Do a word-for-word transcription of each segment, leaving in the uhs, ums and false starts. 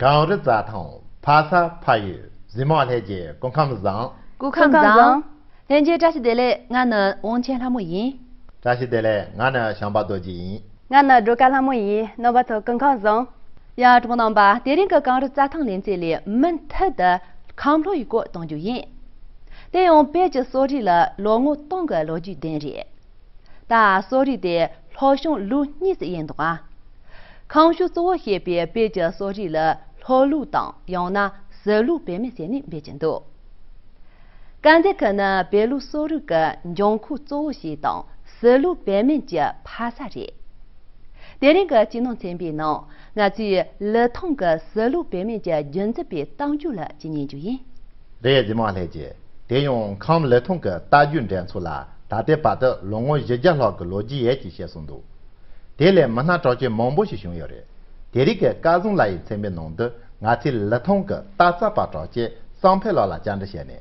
གངས་རི་རྩྭ་ཐང་ཕ་ས་ཕ་ཡུལ། གཟིགས་མོ་བ་ལྷན་རྒྱས་སྐུ་ཁམས་བཟང་། སྐུ་ཁམས་བཟང་། ལྷན་རྒྱས་བཀྲ་ཤིས་བདེ་ལེགས། ང་ནི་དབང་ཆེན་ལྷ་མོ་ཡིན། བཀྲ་ཤིས་བདེ་ལེགས། ང་ནི་བྱམས་པ་རྡོ་རྗེ་ཡིན། ང་ནི་སྒྲོལ་དཀར་ལྷ་མོ་ཡིན། རྣམ་པ་ཚོ་སྐུ་ཁམས་བཟང་། ཡ། གྲོགས་རྣམ་པ། དེ་རིང་གི་གངས་རི་རྩྭ་ཐང་ལེ་ཚན་ལས་མུ་མཐུད་དུ་ཁམས་ལྷོ་ཡི་སྐོར་གཏོང་རྒྱུ་ཡིན། དེ་ཡང་བོད་ཀྱི་གསོ་རིག་ལ་ལོ་ངོ་སྟོང་གི་ལོ་རྒྱུས་ལྡན་རེད། ད་གསོ་རིག་དེ་ལྷོ་བྱང་ལུགས་གཉིས་སུ་དབྱེ་འདུག་ཨ། ཁམས་ཕྱོགས་གཙོ་བོ་བྱས་པའི་བོད་ཀྱི་གསོ་རིག་ལ་ལྷོ་ལུགས་དང་ཡང་ན་ཟི་ལུགས་བོད་སྨན་ཟེར་ནས་འབོད་ཀྱི་འདུག། དཀར་མཛེས་ཁུལ་ནི་བོད་ལུགས་གསོ་རིག་གི་འབྱུང་ཁུངས་གཙོ་བོ་ཞིག་དང་ཟི་ལུགས་བོད་སྨན་གྱི་ཕ་ས་རེད། དེ་རིང་གི་ཅི་ནོར་ཚན་པའི་ནང་ང་ཚོས་ལི་ཐང་གི་ཟི་ལུགས་བོད་སྨན་གྱི་རྒྱུན་འཛིན་པའི་གཏམ་རྒྱུད་ལ་ཅིག་ཉན་རྒྱུ་ཡིན། རེད། གཟིགས་མོ་བ་ལྷན་རྒྱས། དེ་ཡང་ཁམས་ལི་ཐང་གི་རྟ་རྒྱུག་འགྲན་ཚོགས་ལ་ད་ལྟའི་བར་དུ་ལོ་ངོ་བཞི་བརྒྱ་ལྷག་གི་ལོ་རྒྱུས་ཡོད་ཅེས་བཤད་སྲོལ་འདུག། དེ་ལས་མི་སྣ་གྲགས་ཅན་མང་པོ་ཞིག་བྱུང་ཡོད་རེད། དེ་རིང་གི་སྐལ་བཟང་ལགས་ཡི་ཚན་པའི་ནང་དུ་ང་ཚོས་ལི་ཐང་གི་རྟ་རྩལ་པ་གྲགས་ཅན་བསམ་འཕེལ་ལགས་ལ་བཅར་འདྲི་བྱས་ནས།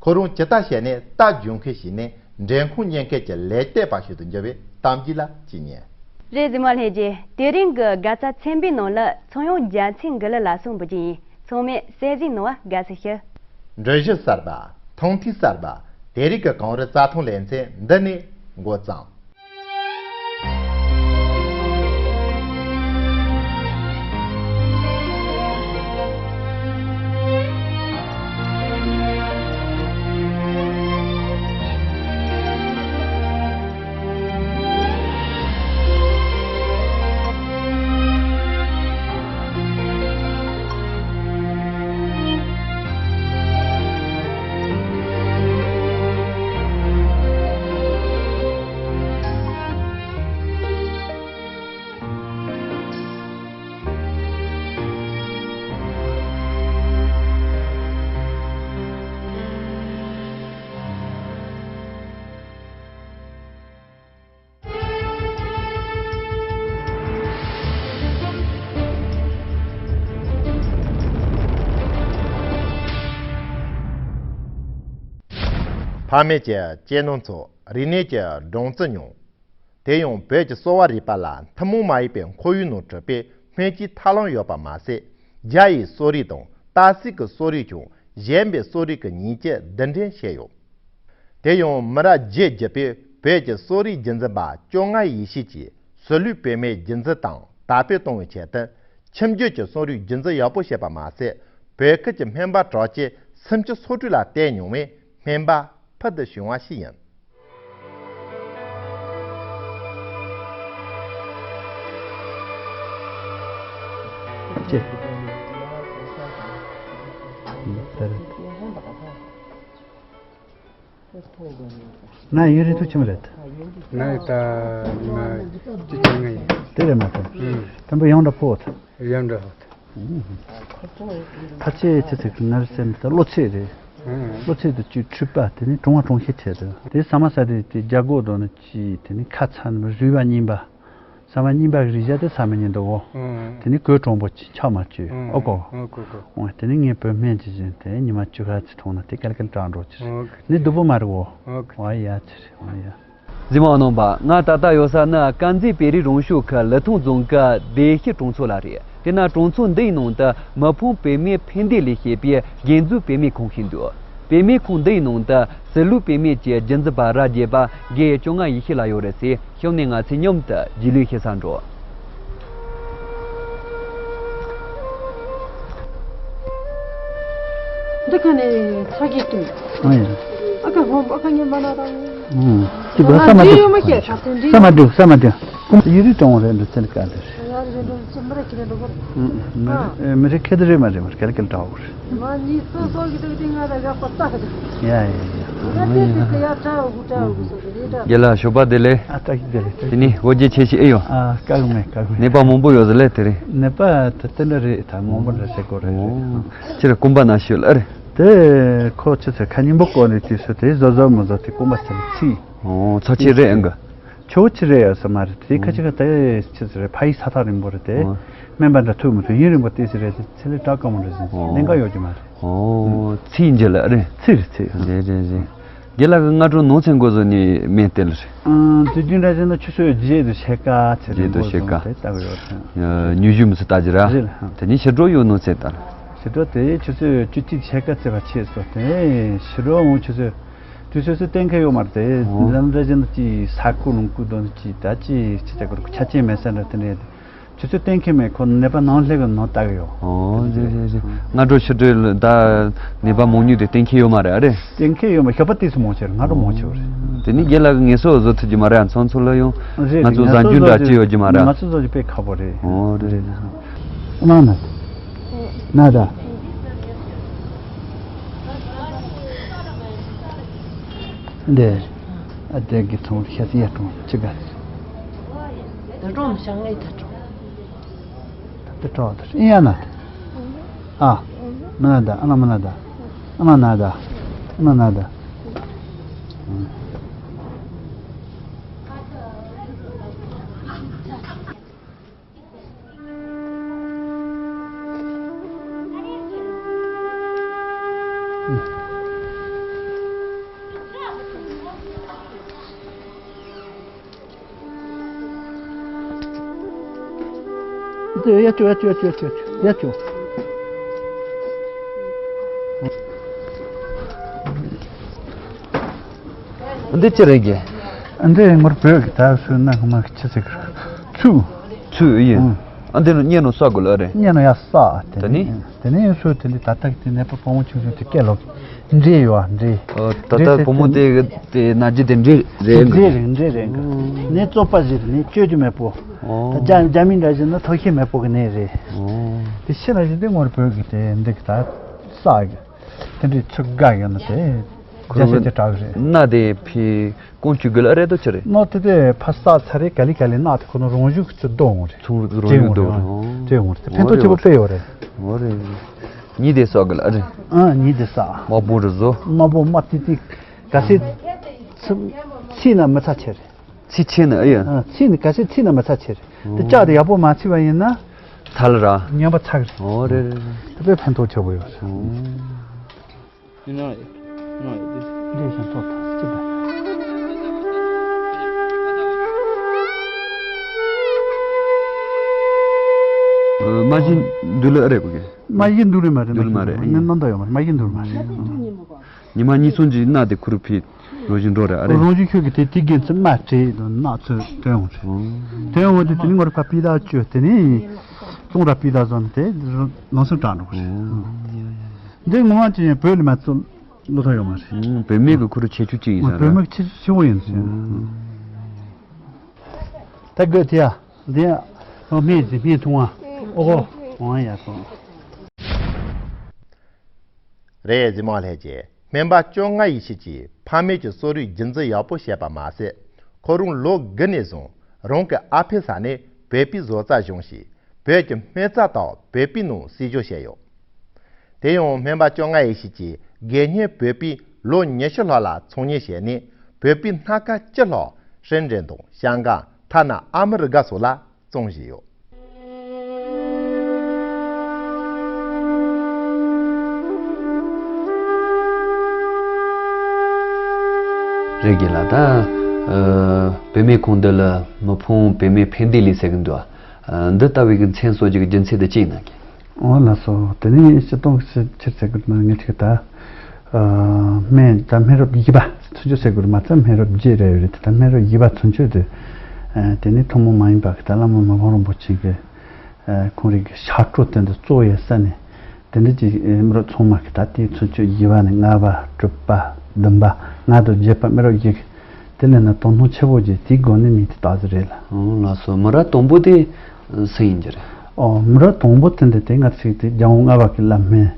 ཁོ་རང་ཇི་ལྟར་བྱས་ནས་རྟ་རྒྱུག་མཁན་ཞིག་ནས་འགྲན་ཁུངས་རྙེད་མཁན་གྱི་ལས་གཏོད་པ་ཞིག་ཏུ་འགྱུར་བའི་གཏམ་རྒྱུད་ལ་ཅིག་ཉན། རེད། གཟིགས་མོ་བ་ལྷན་རྒྱས། དེ་རིང་གི་དགའ་རྩ་ཚན་པའི་ནང་ལ་ཚངས་དབྱངས་རྒྱལ་མཚན་དགེ་ལེགས་ལགས་སོགས་འབུལ་རྒྱུ་ཡིན། ཚང་མས་གསན་གཟིགས་གནང་བ་དགའ་བསུ་ཞུ། འགྲུལ་བཞུད་གསར་པ། ཐང་ཐིག་གསར་པ། དེ་རིང་གི་གངས་རི་རྩྭ་ཐང་ལེ་ཚན་འདི་ནས་འགོ་བརྩམས། ཕ་མེས་ཀྱི་གཅེས་ནོར་ཚོ། རིག་གནས་ཀྱི་སྦྲང་རྩི་མྱོང་། དེ་ཡང་བོད་ཀྱི་གསོ་བ་རིག་པ་ལ་ཐུན་མོང་མ་ཡིན་པའི་ཁོར་ཡུག་ནང་གྲུབ་པའི་སྨན་གྱི་ཐབས་ལམ་ཡོད་པ་མ་ཟད། རྒྱ་ཡི་གསོ་རིག་དང་ཏ་སི་ཀི་གསོ་རིག་ཀྱང་གཞན་པའི་གསོ་རིག་གི་ཉིང་བཅུད་བསྡུ་འདྲེན་བྱས་ཡོད། དེ་ཡང་མི་རབས་བརྒྱད་བརྒྱུད་པའི་བོད་ཀྱི་གསོ་རིག་རྒྱུན་འཛིན་པ་བཅོ་ལྔ་ཡེ་ཤེས་ཀྱིས་ཟི་ལུགས་བོད་སྨན་རྒྱུན་འཛིན་དང་དར་སྤེལ་གཏོང་བའི་ཆེད་དུ། ཁྱིམ་རྒྱུད་ཀྱི་གསོ་རིག་རྒྱུན་འཛིན་ཡག་པོ་བྱས་པ་མ་ཟད། བོད་ཁུལ་གྱི་སྨན་པ་གྲགས་ཅན་སུམ་ཅུ་སོ་དྲུག་ལ་བསྟེན་མྱོང་བའི་སྨན་པ་ཕུལ་དུ་བྱུང་བ་ཞིག་ཡིན། ཅེས། ད་རེད། ང་ཡུན་རིང་ཐུག་ཕྱིན་པ་རེད། ང་ཡི་ད་ཉི་མ་གཅིག་བཅོ་ལྔ་ཡིན། དེ་རེད་མ་གཏོགས། ཨུམ། དང་པོ་ཡོང་འདྲ་ཕོ་ཐ། ཡོང་འདྲ་ཕོ་ཐ། ཕལ་ཆེར་ཅི་ཚེ་ང་རེ་སེམས་ད་གློ་ཚད་རེད། ཨུམ། གློ་ཚད་དུ་བཅུ་འཁྲུག་པ་དེ་ནི་གྲོང་བ་གྲོང་ཤེས་ཁྲལ་དུ་དེ་ཟ་མ་ཟ་དེ་དེ་རྒྱ་སྒོ་དོ་ནི་ཅི་དེ་ནི་ཁ་ཚ་ནི་རུས་པ་རྙིང་པ། ཟ་མ་རྙིང་པ་གི་རིགས་བཞག་དེ་ཟ་མི་ཉན་འདུག་གོ། ཨང་། དེ་ནི་གོས་གྲོང་པོ་ཆགས་མ་བཅུག་ཨང་། ཨོ་གོ། ཨོ་གོ་གོ། ཨོ་དེ་ནི་ངའི་བོད་སྨན་གྱི་བཞིན་དེ་ཉི་མ་བཅུ་ཁ་ཙི་འཐུང་ན་དེ་ཀལ་ཀལ་དྲག་འགྲོ་ཅི་རེད། ཨོ་གོ། ནི་སྡུག་པོ་མ་རེད་གོ། ཨོ་གོ། ཨོ་ཡ་ཅི་རེད། ཨོ་ཡ། གཟིགས་མོ་རྣམ་པ། ང་ད་ལྟ་ཡོད་ས་ནི་དཀར་མཛེས་བོད་རིགས་རང་སྐྱོང་ཁུལ་ལི་ཐང་རྫོང་གི་བདེ་སྐྱིད་གྲོང་ཚོ་ལ་རེད། དེ་ན་གྲོང་ཚོ་འདིའི་ནང་དུ་མི་ཕམ་བོད་སྨན་ཕན་བདེ་ལས་བྱེད་པའི་རྒྱན་འཛུགས་བོད་སྨན་ཁང་ཞིག་འདུག། བོད་སྨན་ཁང་འདིའི་ནང་དུ་ཟི་ལུགས་བོད་སྨན་གྱི་རྒྱུན་འཛིན་པ་རབས་བརྒྱད་པ་རྒན་བཅོ་ལྔ་ཡེ་ཤེས་ལགས་ཡོད་རེད་ཟེར། གཤམ་ནས་ང་ཚོས་མཉམ་དུ་རྒྱུས་ལོན་བྱེད་ས་འགྲོ། འདི་ཁ་ནས་ཚ་གི་ཏུ། ཨ་ཡ། ཨ་ཁ་ཧོ་ཨ་ཁ་ཉེ་མ་ན་དང་། ཨུམ། ཅི་བ་ས་མ་འདི་ཡོད་མ་ཁྱེད་ས་དེ་འདི་ས་མ་འདི་ས་མ་འདི་ཀུམ་ཡི་རི་གྲོང་རེད་འདི་ཚན་ཀ་འདི། ང་རེ་འདི་ཅི་མ་རེ་ཁྱེད་འདི་གོ། ཨུམ། མི་རེ་མི་རེ་ཁེ་དེ་རེ་མ་རེ་མ་རེ་ཀལ་ཀལ་འདྲ་བོ་རེད། མ་ནི་སོ་སོ་གི་དུག་དེ་ང་ལ་རག་པ་ལྟ་གི་དུག་ཡ་ཡ་ཡ། ང་དེ་དེ་དེ་ཡ་ཁྲ་འུ་གུ་ཁྲ་འུ་གུ་སོ་དེ་རེད་ད། རྒན་ལགས་ཞོགས་པ་བདེ་ལེགས། ཨ་ཏག་ཏག་བདེ་ལེགས་བདེ་ལེགས། དེ་ནི་འོ་བརྒྱལ་ཆེ་ཞིག་ཨེ་ཡོད། ཨ་དཀའ་གི་མེད་དཀའ་གི་མེད། ནད་པ་མང་པོ་ཡོད་ཟེར་ལེ་དེ་རིང་། ནད་པ་ད་དེ་འདྲ་རེད་ད་མང་པོ་འདྲ་བྱེད་དགོས་རེད། ཨོ། ཁྱེད་རང་རྐང་པ་ན་ཤོད་ལ་རེད། དེ་ཁོ་ཆུ་ཚོད་ཁ་ཉིན་པོ་བསྐོར་ནས་དུས་སུ་དེ་བཟོ་བཟོ་མི་བཟོ་དེ་རྐང་པ་ཚིམ་ཚིག་ཨོ་ཚ་ཆེ་རེད་ཨང་གི། ཆོག་ཆི་རེད་ཡ་ས་མ་རེད་དེ་ཁ་ཅིག་ག་དེ་ཆི་ཟེར་རེད་ཕ་ཡི་ས་ཐག་རིང་པོ་རེད་དེ། ཨོ། སྨན་པ་འདྲ་ཐུག་མི་ཐུག་ཡུན་རིང་པོ་བལྟས་ཟེར་རེད་དེ་ཚེ་ལས་བྲག་དཀའ་མོ་རེད་ཟེར་ཨོ། གནད་འགག་ཡོད་ཀྱི་མ་རེད། ཨོ་ཚིག་འཇི་ལ་རེད། ཚིག་རེད་ཚིག་རེད་རེད་རེད། རྒན་ལགས་ཀྱི་སྔ་དྲོ་ནང་ཚན་འགོ་བཟོ་ནས་སྨན་སྟེར་རེད། ཨང་། དུས་རྒྱུན་འདྲ་བྱས་ན་ཆུ་ཚོད་བརྒྱད་དང་ཕྱེད་ཀ་ཚེ་རིང་། བརྒྱད་དང་ཕྱེད་ཀ། དེ་ལྟ་གི་ཡོད་རེད། ཉུང་ཤོས་མི་ཚེ་ལྟ་རྒྱུ་ར། རེད་ལ། དེ་ནས་ཕྱི་དྲོ་ཡོད་ནོ་ཚེ་ལྟ་ལ། ཕྱི་དྲོ་དེ་ཆུ་ཚོད་བཅུ་གཅིག་ཕྱེད་ཀ་ཚེ་བ་ཆེ་སོ་དེ་ཕྱི་དྲོ་འོང་ཆུ་ཚོད་དུས་ཚོད་སུ་གཏན་འཁེལ་ཡོད་མ་རེད་དེ། ཨོ། འཛམ་འདྲ་བཞིན་དུ་ཅི་ས་ཁུ་ལུང་ཁུ་དོན་ཅི་ད་ཅི་ཅི་ཅི་གོ་ཆ་ཆེན་མེད་ས་འདྲ་དེ་འདྲ། ཆུ་ཚོད་གཏན་འཁེལ་མེད་ཁོ་ནད་པ་ནང་སླེབས་གི་ནང་ལྟ་གི་ཡོད། ཨོ་རེད་རེད་རེད། སྔ་དྲོ་ཕྱི་དྲོའི་ད་ནད་པ་མང་ཉུང་དེ་གཏན་འཁེལ་ཡོད་མ་རེད་ཨ་རེད། གཏན་འཁེལ་ཡོད་མ། ཞོགས་པ་ཏིས་སུ་མང་ཆེ་རེད། སྔ་དྲོ་མང་ཆེ་བ་རེད། དེ་ནི་རྒན་ལགས་ཀྱི་ངལ་གསོ་བཟོ་ཐུབ་ཀྱི་མ་རེད། ཚང་ཚོ་ལ་ཡང་རེད། ང་ཚོ་ངལ་གསོ་གཟའ་མཇུག་འདྲ་བཟོ་ཅི་ཡོད་ཀྱི་མ་རེད། ང་ཚོ་བཟོ་ཅི་དཔེ་ཁག་པོ་རེད། ཨོ་རེད་རེད། ཨ་མ་ན་ན་ད་འདི་ཨ་དེ་གི་ཚོང་ཤ་ཚི་ཡ་གྲོང་ཅི་ག་ད་གྲོང་ཤ་ངའི་ད་གྲོང་། ད་དེ་གྲོགས་དེ་ཨེ་ཡ་ན་དེ། ཨ། མི་ན་ད་ཨ་ན་མི་ན་ད། ཨ་ན་ན་ད། ཨ་ན་ན་ད། ཡ་ཅོ་ཡ་ཅོ་ཡ་ཅོ་ཡ་ཅོ། འདི་ཅི་རེད་གི། འདི་ངོར་བོད་ཀྱི་ད་སུ་ན་ཁ་མ་ཁ་ཆི་ཟིག་ཚུ། ཚུ་ཡིན། ཨ་འདི་ནི་གཉེན་ནོ་ས་གོ་ལ་རེད། གཉེན་ནོ་ཡ་ས་དེ་ནི། དེ་ནི་སུ་དེ་འདི་ད་ལྟ་གི་དེ་ནས་པ་བུ་མོ་ཆུང་ཆུང་དེ་སྐད་ལོག་འདྲེ་ཡོད་ཨ་འདྲེ། ཨོ། ད་ལྟ་བུ་མོ་དེ་དེ་ན་རྒྱུ་དེ་འདྲེ་རེད། འདྲེ་རེད་འདྲེ་རེད། ནས་བཙོག་པ་ཞིག་རེད། ནས་བཅོས་རྒྱུ་མེད་པོ། ཨོ། ད་རྒྱ་རྒྱ་མི་འདྲ་ཞིག་ན་ཐོག་ཤེས་མེད་པོ་གི་ནས་རེད། ཨོ། དེ་ཤི་ན་ཞིག་དེ་ངོར་བོད་གི་དེ་འདི་གི་ད་ས་གི་དེ་འདྲའི་ཚུགས་དགའ་ཡོད་ན་དེ་རྒྱ་ཤེས་དེ་དྲག་རེད། ན་དེ་ཕི་ཀོང་ཆུ་དགོས་ལ་རེད་དོ་ཆི་རེད། ནོ་དེ་དེ་ཕ་ས་ཚ་རེད། ག་ལི་ག་ལི་ན་དེ་ཁོ་ནོ་རང་བཞུགས་ཚུ་རྡོ་འོང་རེད། ཚུར་རང་བཞུགས་རྡོ་འོང་རེད། ཨོ། དེ་འོང་རེད། དེ་ཕན་ཐོགས་ཆེ་པོ་དཔེ་ཡོད་རེད། འོ་རེད། ཉི་དེ་སོགས་གི་ལ་རེད། ཨ་ཉི་དེ་ས། མ་བུ་རུ་བཟོ། མ་བུ་མ་ཏི་ཏི། ག་སེ་ཚི་ཚི་ན་མི་ཚ་ཆེ་རེད། ཚི་ཆེ་ན་ཨེ་ཡ། ཨ་ཚི་ནི་ག་སེ་ཚི་ན་མི་ཚ་ཆེ་རེད། དེ་ལྕགས་དེ་ཡག་པོ་མ་ཚི་བ་ཡིན་ན། ཚ་ལ་ར། ཉམས་པ་ཚ་གི་རེད། འོ་རེད་རེད་རེད། དེ་དཔེ་ཕན་ཐོགས་ཆེ་པོ་ཡོད་རེད། འོ། འདི་ན་ཡོད། ན་ཡོད་འདི། འདི་ཤ་ཐོག་ཐག་གཅིག་པ། མ་གཞི་འདུལ་ལ་ཨ་རེད་གོ་གི། མ་གཞི་འདུལ་ལ་མ་རེད། འདུལ་ལ་མ་རེད། ངས་རྣམ་དག་ཡོད་མ་རེད། མ་གཞི་འདུལ་ལ་མ་རེད། ཉི་མ་གཉིས་གསུམ་གྱི་ན་དེ་ཁུར་ཕི་རང་བཞིན་འགྲོ་རེད་ཨ་རེད། རང་བཞིན་ཁྱོད་ཀྱི་དེ་དེ་རྒན་ཚོས་མ་བྲེས་དང་ན་ཚོད་དོན་འོང་རེད། དོན་འོང་དེ་དེ་ནི་ངོ་རེ་ཕ་པི་ད་བཅོས་དེ་ནི་ཙོང་ར་པི་ད་བཟོ་ནི་དེ་ལང་སེང་དྲག་འགྲོ་གི་རེད། འདི་ངོ་མ་ཅི་ཡང་བོད་ལ་མ་ཚོད་བློ་ཐག་ཡོད་མ་རེད། བོད་མི་གི་ཁུར་ཆེ་ཆུ་ཅི་ཡིན་ས་རེད། བོད་མི་ཆེ་ཆེ་བོ་ཡིན་ཟེར། ད་དགོས་དེ་ཡ། འདི་ཡ། སྨན་ཟི་སྨན་འཐུང་བ། ཨོ་ཧོ། འོང་ཡ་སོང་། རེད། གཟིགས་མོ་ལྷན་རྒྱས། སྨན་པ་བཅོ་ལྔ་ཡེ་ཤེས་ཀྱིས་ཕ་མེས་ཀྱི་གསོ་རིག་རྒྱུན་འཛིན་ཡག་པོ་བྱས་པ་མ་ཟད། ཁོ་རང་ལོ་དགུ་ནས་བཟུང་རང་གི་ཨ་ཕའི་ས་ནས་བོད་པའི་བཟོ་རྩལ་སྦྱོང་ཞིང་། བོད་ཀྱི་སྨན་རྩྭ་དག་བོད་པའི་ནང་གསོལ་རྒྱུ་བྱས་ཡོད། དེ་ཡང་སྨན་པ་བཅོ་ལྔ་ཡེ་ཤེས་ཀྱིས་དགེ་བསྙེན་བོད་པའི་ལོ་ཉི་ཤུ་ལྷག་ལ་ཚོང་གཉེར་བྱས་ནས། བོད་པའི་སྣ་ཁ་བཅུ་ལྷག་ཧྲིན་ཀྲེན་དང་ཤང་ཀང་། ཐ་ན་ཨ་མི་རི་ཀ་སོགས་ལ་བཙོང་བཞིན་ཡོད། རེད་རྒན་ལགས། ད་ཨ་བུད་མེད་ཁོང་འདི་ལ་མི་ཕམ་བུད་མེད་ཕན་བདེ་ལས་ཟེར་གི་འདུག་ཨ། འདི་ལྟ་བུའི་གི་མཚན་གསོལ་རྒྱུ་གི་རྒྱུ་མཚན་དེ་ཅི་ཡིན་ན་རྒན། འོ་ལགས་སོ། དེ་ནས་སྤྱིར་བཏང་ཕྱི་ཕྱིར་ཟེར་དགོས་ན་ངས་ཅིག་ད་སྨན་ད་སྨན་རབས་བརྒྱད་པ་ཚུན་ཆད་ཟེར་དགོས་རེད་མ་ཚད་སྨན་རབས་བརྒྱད་རེ་རེད། དེ་ད་སྨན་རབས་བརྒྱད་པ་ཚུན་ཆད་དུ་དེ་ནས་ཐུན་མོང་མ་ཡིན་པ་གི་ད་བླ་མ་མི་ཕམ་རིན་པོ་ཆེ་གི་ཁོང་རང་གི་ཞབས་བྲོ་དེ་འདི་གཙོ་བོ་ཡིན་ས་ནས། དེ་འདྲ་ཅིག་མི་རབས་ཚང་མ་གི་ད་ལྟའི་ཚུན་ཆད་བཞི་པ་ནས་ལྔ་པ་དྲུག་པ་བདུན་པ་ལྔ་དང་བརྒྱད་པ་མི་རབས་བཞི་གི་དེ་ལས་ན་དོ་སྣང་ཆེ་བོ་ཅིག་དེའི་སྒོ་ནས་མི་དེ་དག་ཟིག་རེད་ལ། ཨོ་ལགས་སོ། མི་རབས་དང་པོ་དེ་སུ་ཡིན་གྱི་རེད། ཨོ་མི་རབས་དང་པོ་དེ་འདི་དེ་ང་ཚོས་དེ་རྒྱལ་དབང་ལྔ་པ་གི་བླ་སྨན་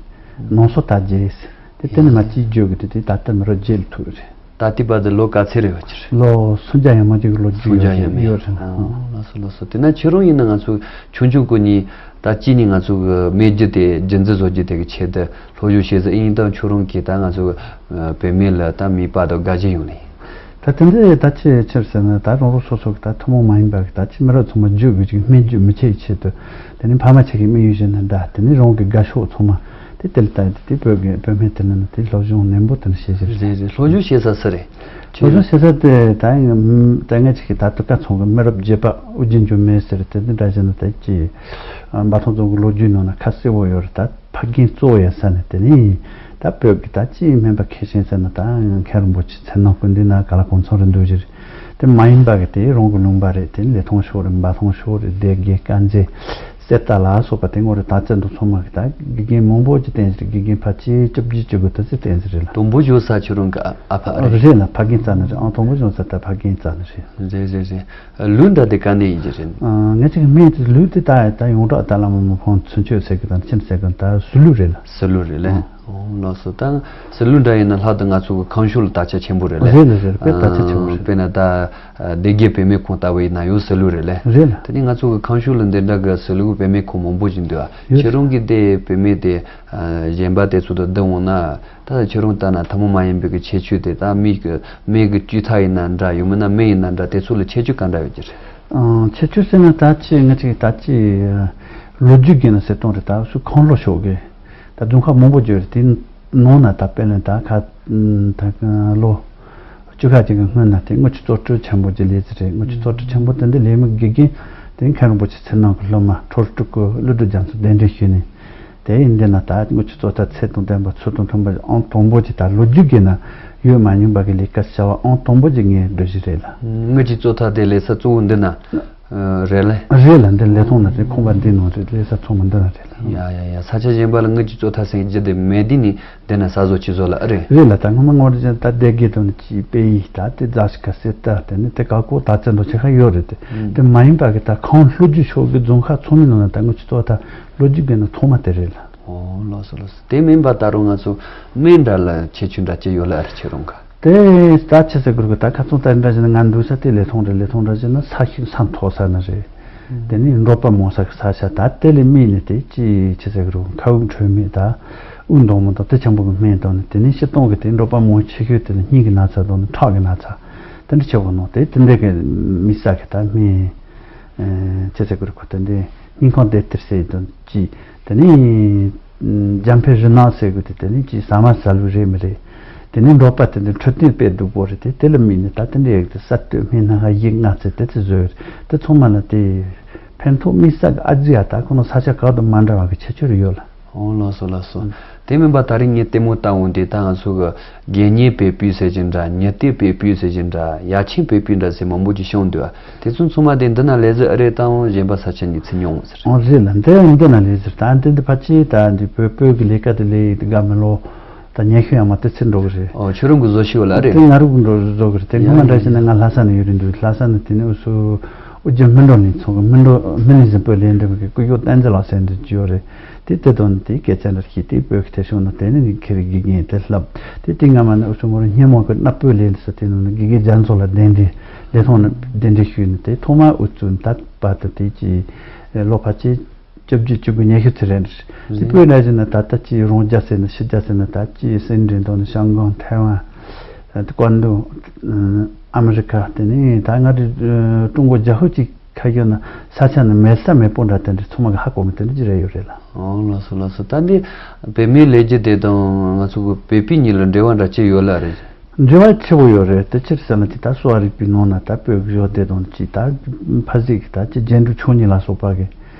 ནང་སོ་དར་རྒྱས་ཟེར་དེ་དེ་ནས་མ་ཅིག་བརྗོད་གི་དེ་དེ་ད་ལྟ་མི་རབས་བརྒྱད་ལ་ཐུག་རེད། ད་ལྟའི་བར་དུ་ལོ་ག་ཚོད་རེད་བ་ཅི་རེད། ལོ་སུམ་བརྒྱ་ཡས་མ་ཅིག་གི་ལོ་རྒྱུས་སུམ་བརྒྱ་ཡས་མ་ཡོད་རེད། ཨོ་ལགས་སོ་ལགས་སོ། དེ་ན་ཁྱེད་རང་ཡིན་ན་ང་ཚོ་ཆུང་ཆུང་སྐུ་ཉིད་ད་གཅིག་ནས་ང་ཚོ་གི་སྨན་རྒྱུ་དེ་རྒྱུན་འཛིན་བཟོ་རྒྱུ་དེ་གི་ཆེད་དུ་སློབ་སྦྱོང་བྱེད་ཟེར་ཨིན། ད་ཁྱོད་རང་གིས་ད་ང་ཚོ་གི་བུད་མེད་ལ་ད་མིག་དཔེ་དང་དགའ་ཞེན་ཡོང་ནས། ད་དེ་འདྲའི་ད་ཅི་ཕྱིར་ཟེར་ན་ད་རང་རང་སོ་སོ་གི་ད་ཐུན་མོང་མ་ཡིན་པ་གི་ད་ཅི་མི་རབས་ཚང་མ་རྒྱུད་གི་ཅིག་སྨན་རྒྱུད་མི་ཆད་ཆེད་དུ་དེ་ནས་ཕ་མ་ཆེ་གི་དམིགས་ཡུལ་བཞིན་ན་འདྲ། དེ་ནས་རང་གི་དགའ་ཕྱོགས་ཚང་མ་ དེ་དེ་ལ་ལྟ་ཡོད་དེ། དེ་བོད་ཀྱི་བོད་སྨན་དེ་ནང་ན་དེ་སློབ་སྦྱོང་ནན་པོ་དེ་ནས་བྱེད་ཀྱི་རེད། རེད་རེད། སློབ་སྦྱོང་བྱེད་ས་སུ་རེད། སློབ་སྦྱོང་བྱེད་ས་དེ་ད་ཡང་ད་ངས་ཅིག་གི་ད་ལྟ་ཀ་ཚོང་གི་མི་རབས་བརྒྱད་པ་ཨུ་རྒྱན་འབྱུང་གནས་ཟེར་རེད། དེ་འདི་འདྲ་བྱས་ན་ད་ཅི་འབའ་ཐང་རྫོང་གི་ལོ་རྒྱུས་ནང་ན་ཁ་གསལ་བོ་ཡོད་རེད། ད་ཕ་རྒན་གཙོ་བོ་ཡིན་ས་ནས་དེ་ནས་ད་བོད་ཀྱི་ད་ཅི་སྨན་པ་མཁས་ཤིང་ཟེར་ན་ད་མཁན་རིན་པོ་ཆེ་ཚེ་ནང་སྐུ་མདུན་ན་ག་ལ་གོང་ཚང་རེ་འདུག་ཞིག་རེད། དེ་མ་ཡིན་པ་གི་དེ་རང་གི་ལུང་པ་རེད། དེ་ལི་ཐང་ཕྱོགས་རེད། འབའ་ཐང་ཕྱོགས་རེད། སྡེ་དགེ་དཀར་མཛེས་གསེར་རྟ་ལ་སོགས་པ་དེ་ངོ་རེ་ད་ཚད་འདུག་ཚང་མ་གི་ད་དགེ་རྒན་མང་པོ་ཅིག་བསྟེན་ཟེར། དགེ་རྒན་ཕལ་ཆེར་བཅུ་བཞི་བཅུ་དགུ་དེ་ཚོ་བསྟེན་ཟེར་རེད་ལ། དང་པོ་བྱུང་ས་ཁྱོད་རང་གི་ཨ་ཨ་ཕ་རེད། རེད་ལ། ཕ་རྒན་རྩ་ནས་རེད། ཨང་དང་པོ་བྱུང་ས་ད་ཕ་རྒན་རྩ་ནས་རེད། རེད་རེད་རེད། ལུས་འདྲ་དེ་ག་ནས་ཡིན་གྱི་རེད། ཨ་ངས་ཅིག་སྨན་དེ་ལུས་དེ་ད་ད་ཡོངས་གྲགས་ད་བླ་མ་མི་ཕམ་ཚུན་ཆོད་ཟེར་གི་དང་ཁྱིམ་ཟེར་གི་ད་ཟུར་ལུས་རེད་ལ། ཟུར་ལུས་རེད་ལ། ཨང་། ཨོ་ལགས་སོ། ད་ཟུར་ལུས་འདྲ་ཡིན་ན་ལྷག་ཏུ་ང་ཚོ་གི་ཁམས་ཕྱོགས་ལ་དར་ཁྱབ་ཆེན་པོ་རེད་ལ། རེད་ལ་རེད། དཔེ་དར་ཁྱབ་ཆེན་པོ་རེད། དཔེར་ན་ད་སྡེ་དགེ་བོད་སྨན་ཁང་ལྟ་བུ་ཡིན་ན་ཡང་ཟུར་ལུས་རེད་ལ། རེད་ལ། དེ་ནས་ང་ཚོ་གི་ཁམས་ཕྱོགས་ལ་འདི་འདྲ་གི་ཟུར་ལུས་བོད་སྨན་ཁང་མང་པོ་ཞིག་འདུག་ཨ། ཡོད། ཁྱེད་རང་གི་དེ་བོད་སྨན་དེ་གཞན་པ་དེ་ཚོ་དང་བསྡུར་འོང་ན། ད་ཁྱེད་རང་ལྟ་ན་ཐུན་མོང་མ་ཡིན་པའི་གི་ཁྱད་ཆོས་དེ་ད་མི་གི་མི་གི་བཅོས་ཐབས་ཡིན་ན་འདྲ། ཡང་མིན་ན་སྨན་ཡིན་ན་འདྲ། དེ་ཚོ་ལ་ཁྱད་ཆོས་ག་འདྲ་ཡོད་ཀྱི་རེད། ཨང་། ཁྱད་ཆོས་ཟེར་ན་ད་ཅི་ངས་ཅིག་ད་ཅི་ལོ་རྒྱུས་ཀྱི་ན་ཟེར་གཏོང་རེད། ད་སུ་ཁམས་ལྷོ་ཕྱོགས་ཀྱི་ད་རྫོང་ཁག་མང་པོ་ཡོད་རེད། དེ་ནང་ན་ད་དཔེར་ན་ད་ཁ་ད་ལོ་བཅུ་ཁ་ཅིག་གི་སྔོན་ན་དེ་དངུལ་ཆུ་བཙོ་བཀྲུ་ཆེན་པོ་ཅིག་ལས་ཚེ་རེད། དངུལ་ཆུ་བཙོ་བཀྲུ་ཆེན་པོ་དེ་འདི་ལས་མི་དགེ་རྒན་དེ་མཁན་རིན་པོ་ཆེ་ཚེ་ནང་གི་སློབ་མ་ཁྲོ་རུ་སྤྲུལ་སྐུ་ཀླུ་སྒྲུབ་རྒྱ་མཚོ་གདན་འདྲེན་ཞུས་ནས། དེ་ཡིན་འདི་ན་ད་དངུལ་ཆུ་བཙོ་ཐབས་ཚད་དང་ལྡན་པ་ཚུལ་དང་མཐུན་པ་ཨང་དང་པོ་ཅིག་ད་ལོ་རྒྱུས་ཀྱི་ན་ཡོད་མ་མྱོང་པ་གི་ལས་ཀ་བྱ་བ་ཨང་དང་པོ་ཅིག་ངས་སྒྲུབ་བཞིན་རེད་ལ། དངུལ་ཆུ་བཙོ་ཐབས་དེ་ལས་ས་གཙོ་བོ་འདི་ན་རེད་ལ། རེད་ལ། འདི་ལས་ཐོང་ན་རེད། ཁང་པ་འདི་ནང་རེད། ལས་ས་ཚང་མ་འདི་ན་རེད་ལ། ཡ་ཡ་ཡ། ས་ཆ་གཞན་པ་ལ་དངུལ་ཆུ་བཙོ་ཐབས་ཟེར་རྒྱུ་དེ་མེད། འདི་ནི་འདི་ན་ས་བཟོ་ཆུ་བཟོ་ལ་ཨ་རེད། རེད་ལ། ད་སྔོན་མ་ངོ་རེ་ཅན་ད་སྡེ་དགེ་དང་ནི་ཅི་དཔེ་ཡིས་ད་དེ་རྫ་ཤི་ཁ་སེ་ད་དེ་ནི་དེ་ག་གོ་ད་ཚན་དུ་ཆེ་ཁ་ཡོད་རེད་དེ། དེ་མ་ཡིན་པ་གི་ད་ཁམས་ལྷོ་རྒྱུད་ཕྱོགས་ཀྱི་རྫོང་ཁག་ཚང་མའི་ནང་ན་ད་དངུལ་ཆུ་བཙོ་ཐབས་ལོ་རྒྱུས་ཀྱི་ནི་ཐོག་མ་དེ་རེད་ལ། ཨོ་ལགས་སོ་ལགས་སོ། དེ་མིན་པ་ད་རུང་ང་ཚོ་སྨན་འདྲ་ལ་ཁྱད་ཆོས་འདྲ་ཅི་ཡོད་ལ་ཨ་རེ་ཁྱེད་རང་ག། དེ་ད་ཆི་ཟེར་དགོས་རེད་གི། ད་ཁ་ཚོན་ད་འདྲ་བྱས་ན་ང་འདུག་ས་དེ་ལས་ཐོང་རེད། ལས་ཐོང་འདྲ་བྱས་ན་ས་ཤིང་ས་མཐོ་ས་ནི་རེད། དེ་ནས་འབྲོག་པ་མང་ས་གི་ས་ཆ་ད་དེ་ལས་སྨན་ནི་དེ་ཅི་ཆི་ཟེར་དགོས་རེད། མཁའ་དབུགས་འཕྲོད་སྨན་ད་དབུགས་འདང་མོ་དང་དེ་ཆེན་པོ་གི་སྨན་དང་ནི། དེ་ནས་སྤྱིར་བཏང་གི་དེ་འབྲོག་པ་མང་ཆེ་ཤོས་དེ་ནི་སྙིང་གི་ན་ཚ་དང་ནི་ཁྲག་གི་ན་ཚ་དེ་འདྲ་ཆེ་བོ་ནང་དེ་དེ་འདྲ་གི་དམིགས་བསལ་གི་ད་སྨན། ཨེ་ཆི་ཟེར་དགོས་རེད་གོ། དེ་འདྲའི་སྙིང་ཁོང་བདེ་སྟེར་ཟེར་དང་ཅི། དེ་ནས་འཇམ་དཔལ་རི་ནག་ཟེར་དགོས་དེ། དེ་ནས་ཅི་ཟ་མ་ཟ་ལུགས་རེད་མི་རེད། དེ་ནས་འབྲོག་པ་དེ་འདྲའི་འཕྲོད་བསྟེན་དཔེ་སྡུག་པོ་རེད་དེ། དེ་ལ་དམིགས་ནས་ད་དེ་འདྲའི་ཡག་དེ་གསར་གཏོད་སྨན་སྣ་ཁ་བཞི་ལྔ་ཙམ་དེ་ཚོ་བཟོས་རེད། དེ་ཚང་མ་ལ་དེ་ཕན་ཐོགས་དམིགས་བསལ་གི་ཨ་ཙི་ཡ་ད་ཁོ་ན་ས་ཆ་ག་དང་མ་འདྲ་བ་གི་ཁྱད་ཆོས་རེ་ཡོད་ལ། ཨོ་ལགས་སོ་ལགས་སོ། ཨང་། དེ་མིན་པ་ད་རིང་ངས་ལྟད་མོ་ལྟ་འོང་དུས་ད་ང་ཚོ་གི་དགེ་བསྙེན་བོད་སྤུས་ཟེར་གྱི་འདྲ། ཉི་ཟླའི་བོད་སྤུས་ཟེར་གྱི་འདྲ། ཡ་ཆེན་བོད་སྤུས་འདྲ་ཟེར་མང་པོ་ཅིག་བྱུང་འདུག་ཨ། དེ་ཚོ་ཚང་མ་དེ་འདི་ན་ལས་ཟིག་ཨ་རེད་དང་གཞན་པ་ས་ཆ་ནས་ཚུར་མྱོང་ཟེར། ཨོ་རེད་ལ། འདི་འདི་ན་ལས་ཟིག་ད་འདི་འདི་ཕལ་ཆེར་ད་འདི་བོད་བོད་ཀྱི་ལས་ཀ་དེ་ལས་དགའ་མི་ལོ་ད་ཉན་ཤོས་ཡང་མ་དེ་ཚུར་འགྲོ་གི་རེད། ཨོ་ཁྱོད་རང་གི་བཟོ་ཤེས་བ་ལ་ཨ་རེད། དེ་ང་རང་གི་འགྲོ་བཟོ་གི་རེད། དེ་ཡ་སྔོན་མ་འདྲ་ཡ་བྱས་ན་ང་ལྷ་ས་ནས་ཡོད་རེད་འདུག་ལྷ་ས་ནས་དེ་ནས་འུ་ཚོ་ཨུ་རྒྱན་སྨིན་གྲོལ་ནས་ཚོང་གི་སྨིན་གྲོལ་སྨིན་གྲོལ་གཟིམ་དཔོན་ལས་འདེམས་གི་སྐུ་ཞབས་བསྟན་འཛིན་ལགས་ཟེར་འདི་ཅི་ཡོད་རེད། དེ་དེ་དོན་དེ་སྐད་ཆ་འདྲ་ཞིག་དེ་བོད་ཀྱི་ཐེ་ཤོང་ན་དེ་ནི་ཁེ་རི་དགེ་རྒན་དེ་ལྷབ། དེ་དེ་སྔ་མ་ནི་ཨུ་ཚོ་ངོ་རང་སྙེ་མོ་གི་སྣ་སྤོས་ལས་འདི་ས་དེ་ནང་ནི་དགེ་རྒན་རྒྱ་མཚོ་ལ་གདན་འདྲེན་ལས་ཐོག་ནས་གདན་འདྲེན་ཞུས་ནས་དེ་ཐོག་མ་ཨུ་ཚོ་ད་བར་དུ་དེ་ཅི་ལོ་ཕལ་ཆེར་བཅུ་བཞི་བཅུ་དགུ་ཉི་ཤུ་ཚེ་རེད། དེ་སྤོས་ན་བཞིན་ན་ད་ལྟ་ཅི་རོང་རྒྱ་ཟེར་ན་ཕྱི་རྒྱ་ཟེར་ན་ད་ཅི་སེ་འབྲས་དང་ནི་ཤང་ཀང་ཐའེ་ཝན་ཀོན་ཏུང་ཨ་མི་རི་ཀ་དེ་ནི་ད་ང་རི་ཀྲུང་གོ་རྒྱལ་ཁབ་ཅིག་ཁ་ཤོ་ན་ས་ཆ་ནི་མེད་ས་མེད་པོ་འདྲ་དེ་འདྲ་ཚང་མ་གི་ཧ་གོ་མི་དེ་འདྲ་ཅི་རེད་ཡོད་རེད་ལ། ཨོ་ལགས་སོ་ལགས་སོ། ད་འདི་བོད་སྨན་ལས་རྒྱུ་དེ་དང་ང་ཚོ་གི་བོད་སྤུས་གཉིས་ལ་འབྲེལ་བ་འདྲ་ཅི་ཡོད་ལ་རེད། འབྲེལ་བ་ཆེ་བོ་ཡོད་རེད། དེ་ཕྱིར་ཟེར་ན་ཅི་ད་གསོ་བ་རིག་པའི་ནང་ན་ད་བོད་ཀྱི་ཞོ་སྡེ་དང་ཅི་ད་ཕ་གཟིག་གི་ད་ཅི་རྒྱན་དྲུག་མཆོག་གཉིས་ལ་སོགས་པ་གི་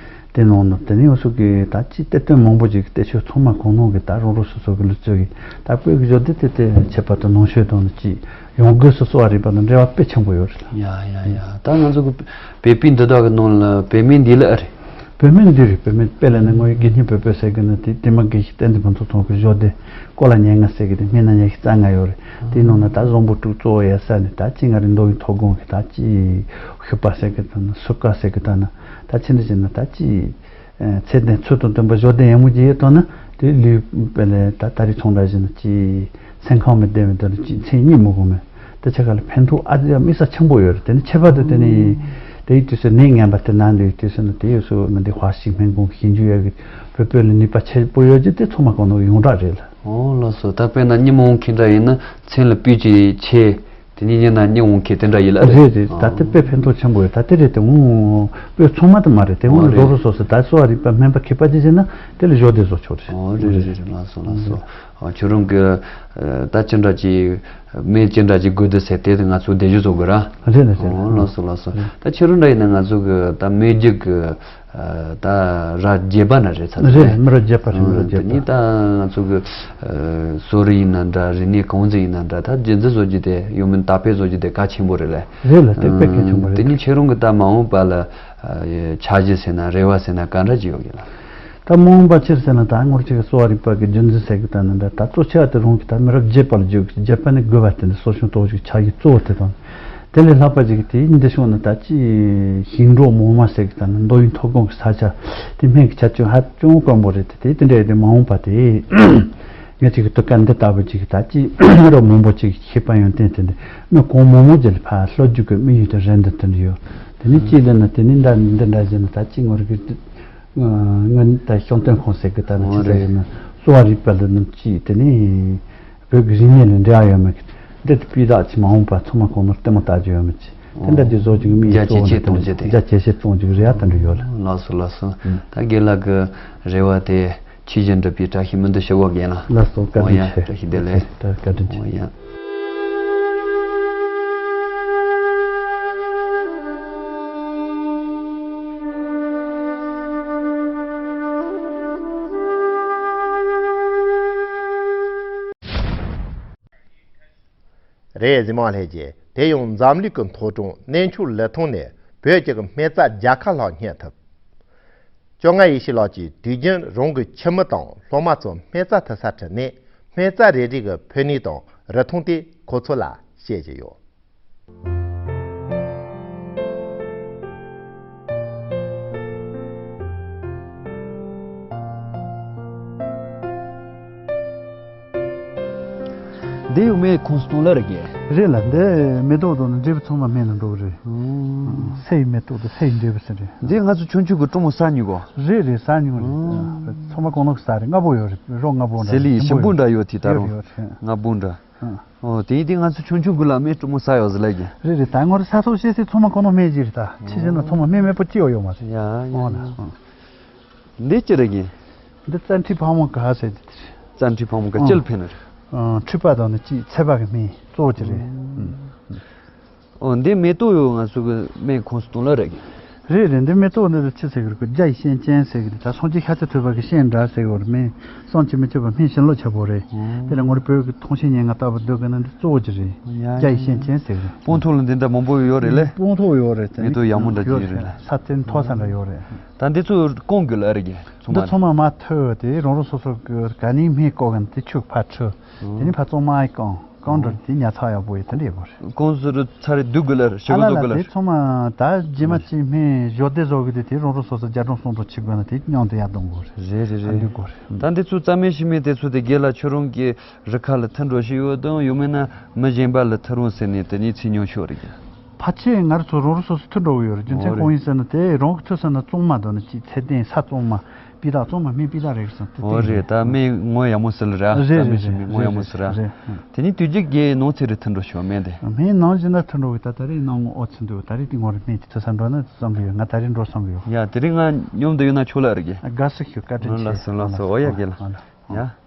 དེ་ནང་ན་དེ་ནས་འུ་ཚོ་གི་ད་ཅི་གཏེར་སྟོན་མང་པོ་ཅིག་གི་གཏེར་ཆོས་ཚང་མ་གོང་ནང་གི་ད་རང་རང་སོ་སོ་གི་ལུགས་སྲོལ་གི་ད་བོད་ཀྱི་ཞོ་སྡེ་དེ་དེ་ཁྱད་པར་དུ་ནང་ཆོས་དང་ནི་ཅི་ཡང་སྒོས་སུ་གསོ་བ་རིག་པ་དང་འབྲེལ་བ་དཔེ་ཆེན་པོ་ཡོད་རེད། ཡ་ཡ་ཡ། ད་ང་ཚོ་གི་བོད་པའི་འདི་དག་གི་ནང་ལ་བོད་སྨན་འདི་ལ་ཨ་རེད། བོད་སྨན་འདི་རེད། བོད་སྨན་དཔེ་ལ་ནི་ངོ་ཡི་དགེ་བསྙེན་བོད་སྤོས་ཟེར་གི་ནི་དེ་དེ་མ་དགེ་བཤེས་བསྟན་འཛིན་ཕུན་ཚོགས་ཚང་གི་ཞོ་སྡེ་ཀོ་ལ་ཉེར་ལྔ་ཟེར་གི་དེ་སྨན་སྣ་ཉི་ཤུ་རྩ་ལྔ་ཡོད་རེད། དེའི་ནང་ན་ད་བཟང་པོ་དྲུག་གཙོ་བོ་ཡ་ས་ནི་ད་ཅི་ང་རེ་མདོ་ཡི་ཐོག་དགོངས་གི་ད་ཅི་ཤུ་པ་ཟེར་གི་ད་ནི་སུ་ཀ་ཟེར་གི་ད་ནི་ད་ཕྱི་འདྲི་བྱས་ན་ད་ཅི་ཚད་ལྡན་ཚུལ་དང་ལྡན་པ་ཞོ་སྡེ་ཡང་མོ་ཅི་ཡོད་དོ་ན་དེ་ལུས་དཔེ་ལས་ད་ད་རེས་ཚོང་འདྲ་བཞིན་ཅི་སེམས་ཁམས་མི་བདེ་བའི་དོན་ཅི་མཚན་ཉིད་མི་གོ་མེད། དེ་ཆ་ག་ལ་ཕན་ཐོགས་ཨ་ཙི་ཡ་དམིགས་བསལ་ཆེན་པོ་ཡོད་རེད། དེ་ནི་ཁྱད་པར་དུ་དེ་ནི་དེའི་དུས་སུ་ནད་ངན་པ་དེ་ན་འདིའི་དུས་སུ་ནི་དེ་ཡོད་སུ་མི་འདི་ཧྭ་ཤིང་སྨན་ཁང་གི་ཞིབ་འཇུག་ཡག་གི་བོད་བོད་ལ་ནུས་པ་ཆེ་པོ་ཡོད་ཀྱི་དེ་ཚང་མ་གང་ནོ་ཡོངས་གྲགས་རེད་ལ། ཨོ་ལགས་སོ། ད་དཔེར་ན་སྙི་མོ་འོང་མཁན་འདྲ་ཡིན་ན་མཚན་ལ་སྤུས་ཀྱི་ཆེ། གཉིས་ཉིན་ན་གཉིས་འོང་མཁན་དེ་འདྲ་ཡིན་ལ་རེད། རེད་རེད། ད་ལྟ་དཔེ་ཕན་ཐོགས་ཆེན་པོ་ཡོད། ད་ལྟ་རེད་དེ་འོང་དཔེ་ཚང་མ་དེ་མ་རེད། དེ་འོང་ཨོ་རེད། རོགས་རོགས་སོ་སོ་ད་གསོ་བ་རིག་པ་སྨན་པ་མཁས་པ་ཅི་བྱས་ན་དེ་ལ་གཞོགས་འདེགས་བཟོ་ཆོག་རེད། ཨོ་རེད་རེད་རེད། ལགས་སོ་ལགས་སོ། ཨོ་ཁྱོད་རང་གི་ད་ཅི་འདྲ་ཅིག་སྨན་ཅི་འདྲ་ཅིག་དགོས་འདུག་ཟེར་དེ་ང་ཚོ་འདེགས་གཞི་བཟོ་དགོས་ར། རེད་ལ་རེད། ཨོ་ལགས་སོ་ལགས་སོ། ད་ཁྱོད་རང་འདྲ་ཡིན་ན་ང་ཚོ་གི་ད་སྨན་རྒྱུད་གི་ད་ར་རྒྱས་པ་ན་རེད་ཚ་རེད། མི་ར་རྒྱས་པ་རེད། མི་ར་རྒྱས་པ་དེ་ནི་ད་ང་ཚོ་གི་གསོ་རིག་ཡིན་ན་འདྲ། རིག་གནས་གང་ཟིག་ཡིན་ན་འདྲ། ད་རྒྱུན་འཛིན་བཟོ་རྒྱུ་དེ་ཡོད་མིན་དར་སྤེལ་བཟོ་རྒྱུ་དེ་གལ་ཆེན་པོ་རེད་ལ། རེད་ལ་དེ་དཔེ་གལ་ཆེན་པོ་རེད། དེ་ནི་ཁྱེད་རང་གི་ད་མ་འོངས་པ་ལ་འཆར་གཞི་ཟེར་ན་རེ་བ་ཟེར་ན་ག་འདྲ་ཅིག་ཡོད་གི་ལ། ད་མ་འོངས་པ་ཕྱིར་ཟེར་ན་ད་ངོར་ཅིག་གསོ་བ་རིག་པ་གི་རྒྱུན་འཛིན་ཟེར་གི་ད་ནི་འདྲ། ད་གཙོ་ཆེ་བ་དེ་རང་གི་ད་མི་རབས་རྒྱས་པ་ལ་བརྗོད་གི་རྒྱས་པ་ནི་དགོས་པ་དེ་འདྲ་གསོ་སྐྱོང་གཏོང་རྒྱུ་འཆར་གཞི་གཙོ་བོ་དེ་དང་། དེ་ལས་ལྷག་པ་ཅིག་གིས་དེའི་འདི་ཕྱོགས་ནས་ད་ཅི་ཞིང་འབྲོག་མོ་མ་ཟེར་གི་ད་ནི་མདོ་དབུས་མཐོ་སྒང་གི་ས་ཆ་དེ་སྨན་གྱི་ཁྱད་ཆོས་ཧ་ཅང་དཀོན་པོ་རེད། དེ་དེ་དེ་འདྲ་ཡོད་དེ་མ་འོངས་པ་དེ་ངས་ཅིག་གི་དུས་སྐབས་འདི་ལྟ་བུ་ཅིག་གི་ད་ཅི་མི་རབས་མང་པོ་ཅིག་ཤེས་པ་ཡོན་ཏན་དེ་འདྲ་མི་གང་མང་མང་ཅིག་ལ་ཕར་སློབ་རྒྱུ་གི་དམིགས་ཡུལ་དེ་རེད། འདི་དེ་འདྲ་ཡོད། དེ་ནི་ཅི་ལས་ན་དེ་ནི་འདྲ་འདི་འདྲ་བྱས་ན་ད་ཅི་ངོར་གི་ང་ད་ཤོང་སྟོན་ཁང་ཟེར་གི་ད་ནི་ཅི་ཟེར་ཡོད་ན་གསོ་བ་རིག་པ་ལ་ནི་ཅི་དེ་ནི། བོད་ཀྱི་རིག་གནས་ལ་འབྲེལ་བ་ཡོད་མེད་ཀྱི་འདི་ལྟ་སྤུས་དག་ཅིག་མ་འོངས་པ་ཚང་མ་གང་མང་ལྟད་མོ་ལྟ་རྒྱུ་ཡོད་མེད་ཀྱི་དེ་འདྲ་ཅིག་བཟོ་རྒྱུ་གི་དམིགས་ཡུལ་རྒྱ་ཇེ་ཆེར་གཏོང་རྒྱུ་དེ། རྒྱ་ཇེ་ཆེར་གཏོང་རྒྱུ་རེ་བ་དེ་འདྲ་ཡོད་ལ། ལགས་སོ་ལགས་སོ། ད་རྒན་ལགས་ཀྱི་རེ་བ་དེ་ཆོས་བཞིན་སྒྲུབ་པའི་བཀྲ་ཤིས་སྨོན་འདུན་ཞུ་བ་རྒན་ལགས། ལགས་སོ། བཀའ་དྲིན་ཆེ། བཀྲ་ཤིས་བདེ་ལེགས། ད་བཀའ་དྲིན་ཆེ། ཨོ་ཡ། རེད། གཟིགས་མོ་ལྷན་རྒྱས། དེ་ཡང་འཛམ་གླིང་གི་མཐོ་གྲོང་གནས་མཆོག་ལི་ཐང་ནས་བོད་ཀྱི་སྨན་རྩྭ་བརྒྱ་ཁ་ལྷག་རྙེད་ཐུབ། བཅོ་ལྔ་ཡེ་ཤེས་ལགས་ཀྱིས་དུས་རྒྱུན་རང་གི་ཁྱིམ་མི་དང་སློབ་མ་ཚོ་སྨན་རྩྭ་འཐུ་ས་ཁྲིད་ནས་སྨན་རྩྭ་རེ་རེ་གི་ཕན་ནུས་དང་རིན་ཐང་དེ་ཁོ་ཚོ་ལ་བཤད་ཀྱི་ཡོད། འདི་ཡང་སྨན་ཁང་སྟོང་ལ་རེད་གི། རེད་ལ། འདི་མེ་ཏོག་དང་ནི་འབྲས་བུ་ཚང་མ་སྨན་ནང་འགྲོ་གི་རེད། ཨང་། སའི་མེ་ཏོག་དང་སའི་འབྲས་བུ་ཟེར་རེད། འདི་ང་ཚོ་ཆུང་ཆུང་གི་གྲོགས་མོ་ཟ་མྱོང་གོ། རེད་རེད། ཟ་མྱོང་རེད། ཨང་། ཚང་མ་གང་ལོག་ཟ་རེད། སྔ་པོ་ཡོད་རེད། རོ་སྔ་པོ་འདྲ། ཟེ་ལི་ཞིམ་པོ་འདྲ་ཡོད་དེ་ད་རུང་། ཡོད་རེད། སྔ་པོ་འདྲ། ཨང་། ཨོ་དེ་ཡིན་དེ་ང་ཚོ་ཆུང་ཆུང་གི་ལ་སྨན་གྲོགས་མོ་ཟ་ཡོད་ཟེར་ལ་གི། རེད་རེད། ད་ངོ་རེ་ས་ཐོག་བཤད་སའི་ཚང་མ་གང་ལོག་སྨན་གྱི་རེད་ད། ཕྱི་ཕྱི་ན་ཚང་མ་སྨན་མེད་པོ་ཅི་ཡོད་ཡོད་མ་རེད། ཡ་ཡ་ཨོ་ལ། ཡ། ཨང་། འདི་ཅི་རེད་གི། འདི་རྩ་མཁྲིས་ཕག་མོ་ག་ཟེར་དེ་རེད། རྩ་མཁྲིས་ཕག་མོ་ག་ཨང་། ཅི་ལ་ཕན་ནི་རེད། ཨང་། མཁྲིས་པ་དང་ནི་ཅིག་ཚད་པ་གི་སྨན་གཙོ་བོ་ཅི་རེད། ཨང་། ཨང་། ཨོ་འདི་མེ་ཏོག་ཡོད་ང་ཚོ་གི་སྨན་ཁང་སྟོང་ལ་རེད་གི། རེད་རེད། འདི་མེ་ཏོག་འདི་ལ་ཆི་ཟེར་གི་རེད་གོ། རྒྱ་ཡི་ཤིང་ཅན་ཟེར་གི་རེད། ད་སངས་རྒྱས་ཤཱཀྱ་ཐུབ་པ་གི་ཤིང་འདྲ་ཟེར་གི་རེད། སྨན་བསམ་གྱིས་མི་ཁྱབ་པ་སྨན་བྱིན་རླབས་ཆེ་པོ་རེད། ཨང་། དེ་ལ་ངོ་རེ་བོད་ཀྱི་ཐང་ཤིང་ཉེར་ལྔ་ལྟ་བུ་འདོད་གི་ན་འདི་གཙོ་བོ་ཅི་རེད། ཡ་ཡ། རྒྱ་ཡི་ཤིང་ཅན་ཟེར་གི་རེད། སྤང་ཐང་ལ་འདི་འདྲ་མང་པོ་ཡོད་རེད་ལེ། སྤང་ཐང་ཡོད་རེད། མེ་ཏོག་ཡག་མོ་འདྲ་ཅིག་ཡོད་རེད་ལེ། ས་རྩེ་མཐོ་ས་འདྲ་ཡོད་རེད། ད་འདི་ཚོ་སྐོང་དགོས་ལ་རེད་གི། ཚང་མ་འདི་ཚང་མ་མར་ཐོན་ཡོད་དེ་རང་རང་སོ་སོ་གི་ག་ནས་སྨན་བཀོག་གི་དེ་ཆུ་ཕར་འཁྲུ། དེ་ནས་ཕར་བཙོ་མ་ཡི་བཀང་། བཀང་འགྲོ་དེ་ཉར་ཚགས་ཡག་པོ་ཡོད་དེ་འདྲ་ཡོད་རེད། ཁོང་ཚོ་རུ་ཚ་རེ་སྡུག་དགོས་ལ་ཞུ་གི་ཨ་ལ་འདུག་ལ་གི་ལ། དེ་ཚང་མ་ད་རྗེས་མ་ཅིག་སྨན་གཞོགས་འདེགས་བཟོ་གི་དེ་དེ་རང་རང་སོ་སོ་རྒྱ་གྲམ་སོང་དུ་ཆི་དགོས་ན་དེ་མཉམ་དུ་ཡར་གཏོང་དགོས་རེད། རེད་རེད་ཨ་རེད། འདུག་དགོས་རེད། ད་འདི་ཚོ་རྩ་སྨན་ཤི་སྨན་དེ་ཚོ་དེ་རྒན་ལགས་ཁྱོད་རང་གི་རུ་ཁག་ལ་ཐུག་འགྲོ་ཤི་ཡོད་དང་ཡང་མིན་ན་མི་གཞན་པ་ལ་ཐུག་རུང་ཟེར་ནས་དེ་ནས་ཚིག་ཉུང་ཤོས་རེད་ཀྱང་། ཕལ་ཆེར་ང་རང་ཚོ་རང་རང་སོ་སོ་ཐུག་འགྲོ་གི་ཡོད་རེད། རྒྱུ་མཚན་ཨོ་རེད། གང་ཡིན་ཟེར་ན་དེ་རང་གི་ཐུག་ས་ན་གཙང་མ་དང་ནི་ཅིག་ཚད་ལྡན་ས་གཙང་མ་སྤུས་དག་གཙང་མ་སྨན་སྤུས་དག་རེད་ཟེར་དེ་ཨོ་རེད། ད་སྨན་ངོ་ཡག་མོ་ཟེར་ལ་ར། རེད་རེད་རེད། སྨན་ངོ་ཡག་མོ་ཟེར་ར། རེད། དེ་ནི་དུས་རྒྱུན་གྱི་ནང་ཚེ་རེ་ཐུག་འགྲོ་ཤོག་སྨན་དེ། སྨན་ནང་བཞིན་ན་ཐུག་འགྲོ་གི་ད་ད་རེས་ནང་ངོ་ཨོ་ཚིག་འདུག་ད་རེས་དེ་ངོ་རེ་སྨན་དེ་ཐུག་ས་འགྲོ་ན་བསམ་གི་ཡོད། ང་ད་རེས་འགྲོ་བསམ་གི་ཡོད། ཡ་དེ་རིང་ང་མཉམ་དུ་ཡོད་ན་ཆོག་ལ་རེད་གི། དགའ་བསུ་ཞུ། བཀའ་དྲིན་ཆེ། ལགས་སོ་ལགས་སོ། ཨོ་ཡ་རྒན་ལགས། ཡ།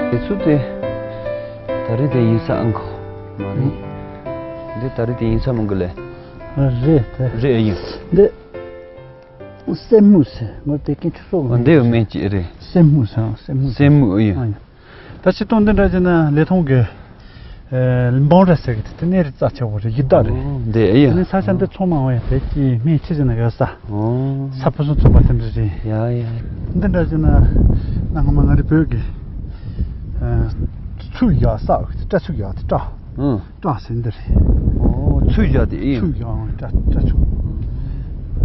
དེ་ཚོ་དེ་ད་རེས་དེ་ཡིན་ས་ཨང་ཁོ་མ་རེད། འདི་ད་རེས་དེ་ཡིན་ས་མང་གི་ལེ། རེད་དེ། རེད་ཨེ་ཡིན། འདི་སེན་མོ་ཟེར་ངོ་དེ་སྐད་ཆ་སོགས། འདི་ཡོད་མེད་ཅི་རེད། སེན་མོ་ཟེར་སེན་མོ། སེན་མོ་ཨེ་ཡིན། ད་ཕྱི་དོན་འདི་འདྲ་བྱས་ན་ལི་ཐང་གི་ཨེ་འབུམ་ར་ཟེར་གི་དེ་དེ་ནས་རི་རྩ་ཆེ་བོ་རེད། ཡི་དྭགས་རེད། ཨོ་འདི་ཨེ་ཡ། དེ་ནས་ས་ཆ་འདི་ཚང་མ་འོ་ཡ་དེ་ཀྱི་སྨན་ཆི་ཟེར་ན་ཡོད་ས། ཨོ་ས་ཕུན་སུམ་ཚོགས་པ་དེ་འདྲ་རེད། ཡ་ཡ། འདི་འདྲ་བྱས་ན་ན་ང་མ་ང་རི་བོད་ཀྱི་ཨེ་ཚུགས་ཡག་ས་སྐྲ་ཚུགས་ཡག་དེ་སྐྲ། ཨང་། སྐྲ་ཟེར་འདི་རེད། ཨོ་ཚུགས་ཡག་དེ་ཨེ་ཡ། ཚུགས་ཡག་སྐྲ་སྐྲ་ཚུགས།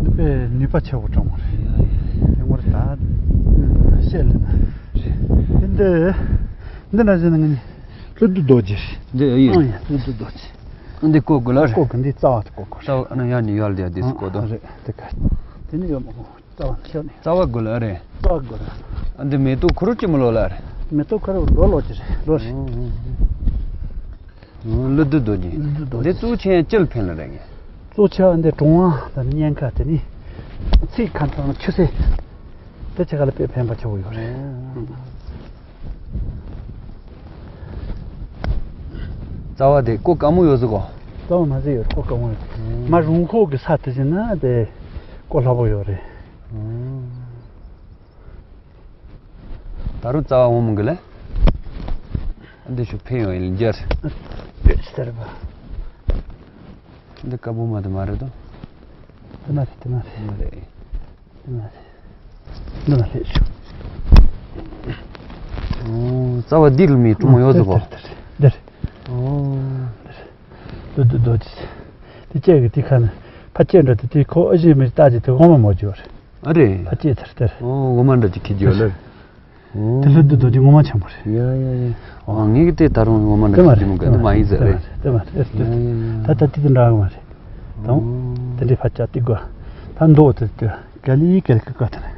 འདི་དཔེ་ནུས་པ་ཆེ་བོ་སྤྲང་བོ་རེད། ཡ་ཡ། དེ་ངོ་རེ་ད་བཤད་ལེ་ན། རེད། དེ་འདི་འདི་འདྲ་བྱས་ན་ང་ནི། ཀླུ་བདུད་རྡོ་རྗེ་རེད། འདི་ཨེ་ཡིན། ཨང་ཡ་ཀླུ་བདུད་རྡོ་རྗེ། འདི་བཀོད་དགོས་ལ་རེད། བཀོད་དགོས། འདི་རྩ་བ་དེ་བཀོད་དགོས་རེད། རྩ་བ་ཨ་ནི་ཡར་ནས་ཡར་ལ་ཡར་དེ་སུ་བཀོད་དོ། ཨ་རེད། དེ་ག་དེ་ནི་ཡོད་མ་གོ་རྩ་བ་ཤོར་ནས། རྩ་བ་དགོས་ལ་རེད། རྩ་བ་དགོས་རེད། ཨ་འདི་མེ་ཏོག་ཁུ་རུ་ཅི་མི་ལོ་ལ་རེད། མེ་ཏོག་ཁུ་རུ་ལོ་ལོ་ཅི་རེད། ལོ་རེད། ཀླུ་བདུད་རྡོ་རྗེ། ཀླུ་བདུད་རྡོ་རྗེ། འདི་གཙོ་ཆེན་ཅི་ལ་ཕན་ལ་རེད་ངས། གཙོ་ཆེ་བ་འདི་གྲོང་བ་དང་ནི་གཉན་ཁ་དེ་ནི་ཚིག་ཁ་ཚང་ཆུ་སེ་དེ་ཆེ་ག་ལ་དཔེ་ཕན་པ་ཆེ་བོ་ཡོད་རེད། རྩ་བ་དེ་ཀོ་དཀར་མོ་ཡོད་ཟེར་གོ། རྩ་བ་མ་ཟེར་ཡོད་ཀོ་དཀར་མོ་ཡོད། མ་རུང་ཁོག་གི་ས་དེ་ཟིན་ན་དེ་ཀོ་ལྷ་པོ་ཡོད་རེད། ད་རུང་རྩ་བ་འོང་མི་འགི་ལེ། འདི་ཤུ་ཕན་ཡོང་ཡིན་འཇར། བེད་སྟེར་བ། འདི་དཀར་པོ་མ་དེ་མ་རེད་དོ། དེ་མ་རེད། དེ་མ་རེད། མ་རེད། དེ་མ་རེད། འདི་མ་རེད་ཤུ། ཨོ་རྩ་བ་འདི་ལ་མི་ཀྲུང་མ་ཡོད་ཟེར་གོ། འདིར། འོ། ཏུ་ཏུ་ཏུ་ཏུ། དེ་ཅག་གི་དེ་ཁ་ནས་ཕ་སྐད་འགྲོ་དེ་དེ་ཁོ་ཨ་ཞེ་མི་ལྟ་ཅེ་དེ་ངོ་མ་མོ་ཅོ་རེད། ཨ་རེད། ཕ་སྐད་དེར་དེར། ཨོ་ངོ་མ་འདྲ་ཅིག་ཁྱེད་ཀྱི་ཡོད་ལ། ཨོ། དེ་ལྷུ་ཏུ་ཏུ་དེ་ངོ་མ་ཆེན་པོ་རེད། ཡ་ཡ་ཡ། ཨོ་ངས་གི་དེ་ད་རུང་ངོ་མ་འདྲ་ཅིག་དེ་མོ་ག་དེ་མ་ཡིན་ཟེར་རེད། དེ་མ་རེད། ཡ་ཡ་ཡ། ད་ད་དེ་དེ་འདྲ་གི་མ་རེད། དང་། ཨོ། དེ་འདྲའི་ཕ་སྐད་དེ་དགོས། ད་མདོ་དེ་དེ་ག་ལི་ག་ལི་ཀ་ཀ་དེ་རེད།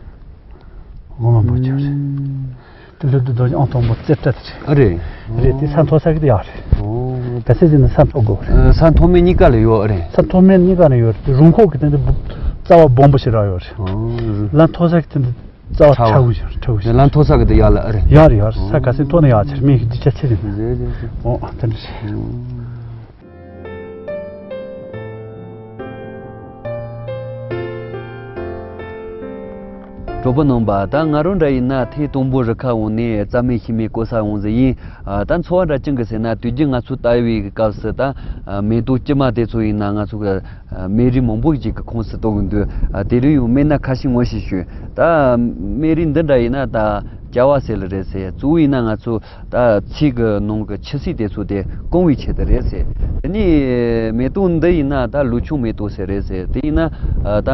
ངོ་མ་མོ་ཅོ་རེད། ཨུམ། དེ་ལྷུ་ཏུ་རྡོ་རྗེ་ཨང་དང་པོ་རྩེ་བྲལ་དེ་རེད། ཨ་རེད། རེད། དེ་ས་མཐོ་ས་གི་དེ་ཡག་རེད། ཨོ། ག་ཚད་ཟིན་ན་ས་མཐོ་དགོས་རེད། ཨ་ས་མཐོ་དམན་གཉིས་ཀ་ལ་ཡོད་ཨ་རེད། ས་མཐོ་དམན་གཉིས་ཀ་ལ་ཡོད་རེད། དེ་རུང་ཁོག་གི་དེ་འདི་རྩ་བ་སྦོམ་པོ་ཞིག་རག་ཡོད་རེད། ཨོ། ལ་མཐོ་ས་གི་དེ་འདི་རྩ་བ་ཕྲ་བོ་ཞིག་ཕྲ་བོ་ཞིག་ལ་མཐོ་ས་གི་དེ་ཡག་ལ་ཨ་རེད། ཡག་རེད་ཡག་རེད། ས་ག་ཚད་མཐོ་ན་ཡག་ཆེར་མིན་གི་རྒྱུ་ཆ་ཆེ་ཟིན། རེད་རེད་རེད། ཨོ་དེ་འདྲ་རེད། ཨོ། གྲོགས་པོ་རྣམ་པ། ད་ང་རང་འདྲ་ཡིན་ན་ཐེངས་དང་པོ་རི་ཁ་འོང་ནས་རྩ་མེད་ཤི་མེད་བཀོད་ས་འོང་ཟེར་ཡིན། ཨ་ད་འཚོ་བ་འདྲ་ཅིག་གི་ཟེར་ན་དུས་རྒྱུན་ང་ཚོ་ལྟ་བའི་སྐབས་སུ་ད་ཨ་མེ་ཏོག་སྐྱི་མ་དེ་ཚོ་ཡིན་ན་ང་ཚོ་གི་ཨ་སྨན་རིགས་མང་པོ་ཅིག་གི་ཁོངས་སུ་གཏོགས་གི་འདུག་ཨ་དེ་རིང་ཡང་སྨན་སྣ་ཁ་ཤས་ངོ་ཤེས་ཞུ། ད་སྨན་རིགས་འདི་འདྲ་ཡིན་ན་ད་སྐྱ་བ་ཟེར་ལ་རེད་ཟེར། གཙོ་བོ་ཡིན་ན་ང་ཚོ་ད་ཚིག་གི་ནང་གི་ཆུ་སྲིན་དེ་ཚོ་དེ་སྐོང་བའི་ཆེད་དུ་རེད་ཟེར། དེ་ནས་མེ་ཏོག་འདི་ཡིན་ན་ད་ལུག་ཆུང་མེ་ཏོག་ཟེར་རེད་ཟེར། དེ་ཡིན་ན་ཨ་ད་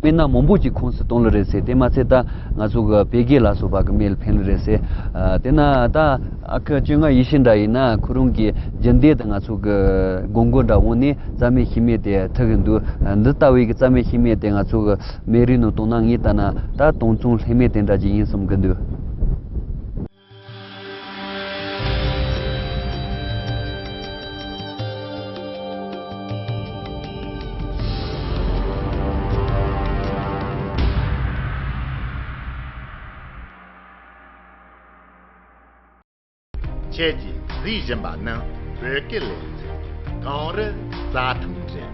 སྨན་སྣ་མང་པོ་ཅིག་ཁོངས་སུ་གཏོང་ལ་རེད་ཟེར། དེ་མ་ཚད་ད་ང་ཚོ་གི་བེ་གེ་ལ་སོགས་པ་གི་སྨན་ལ་ཕན་ལ་རེད་ཟེར། ཨ་དེ་ན་ད་ཨ་ཁུ་བཅོ་ལྔ་ཡེ་ཤེས་འདྲ་ཡིན་ན་ཁོ་རང་གི་རྒྱུན་ལྡན་དུ་ང་ཚོ་གི་དགོང་དགོང་འདྲ་འོང་ནས་རྩ་མེད་ཤི་མེད་དེ་ཐུག་གི་འདུག་འདི་ལྟ་བུའི་གི་རྩ་མེད་ཤི་མེད་དེ་ང་ཚོ་གི་སྨན་རིགས་ནང་གཏོང་ན་ངས་ལྟ་ན་ད་དྭངས་གཙང་ལྷད་མེད་དེ་འདྲ་ཅིག་ཡིན་བསམ་གི་འདུག་ཁྱེད་ཀྱིས་གཟིགས་བཞིན་པ་ནི་བོད་སྐད་ལས་ཚན་གངས་རི་རྩྭ་ཐང་འདྲ།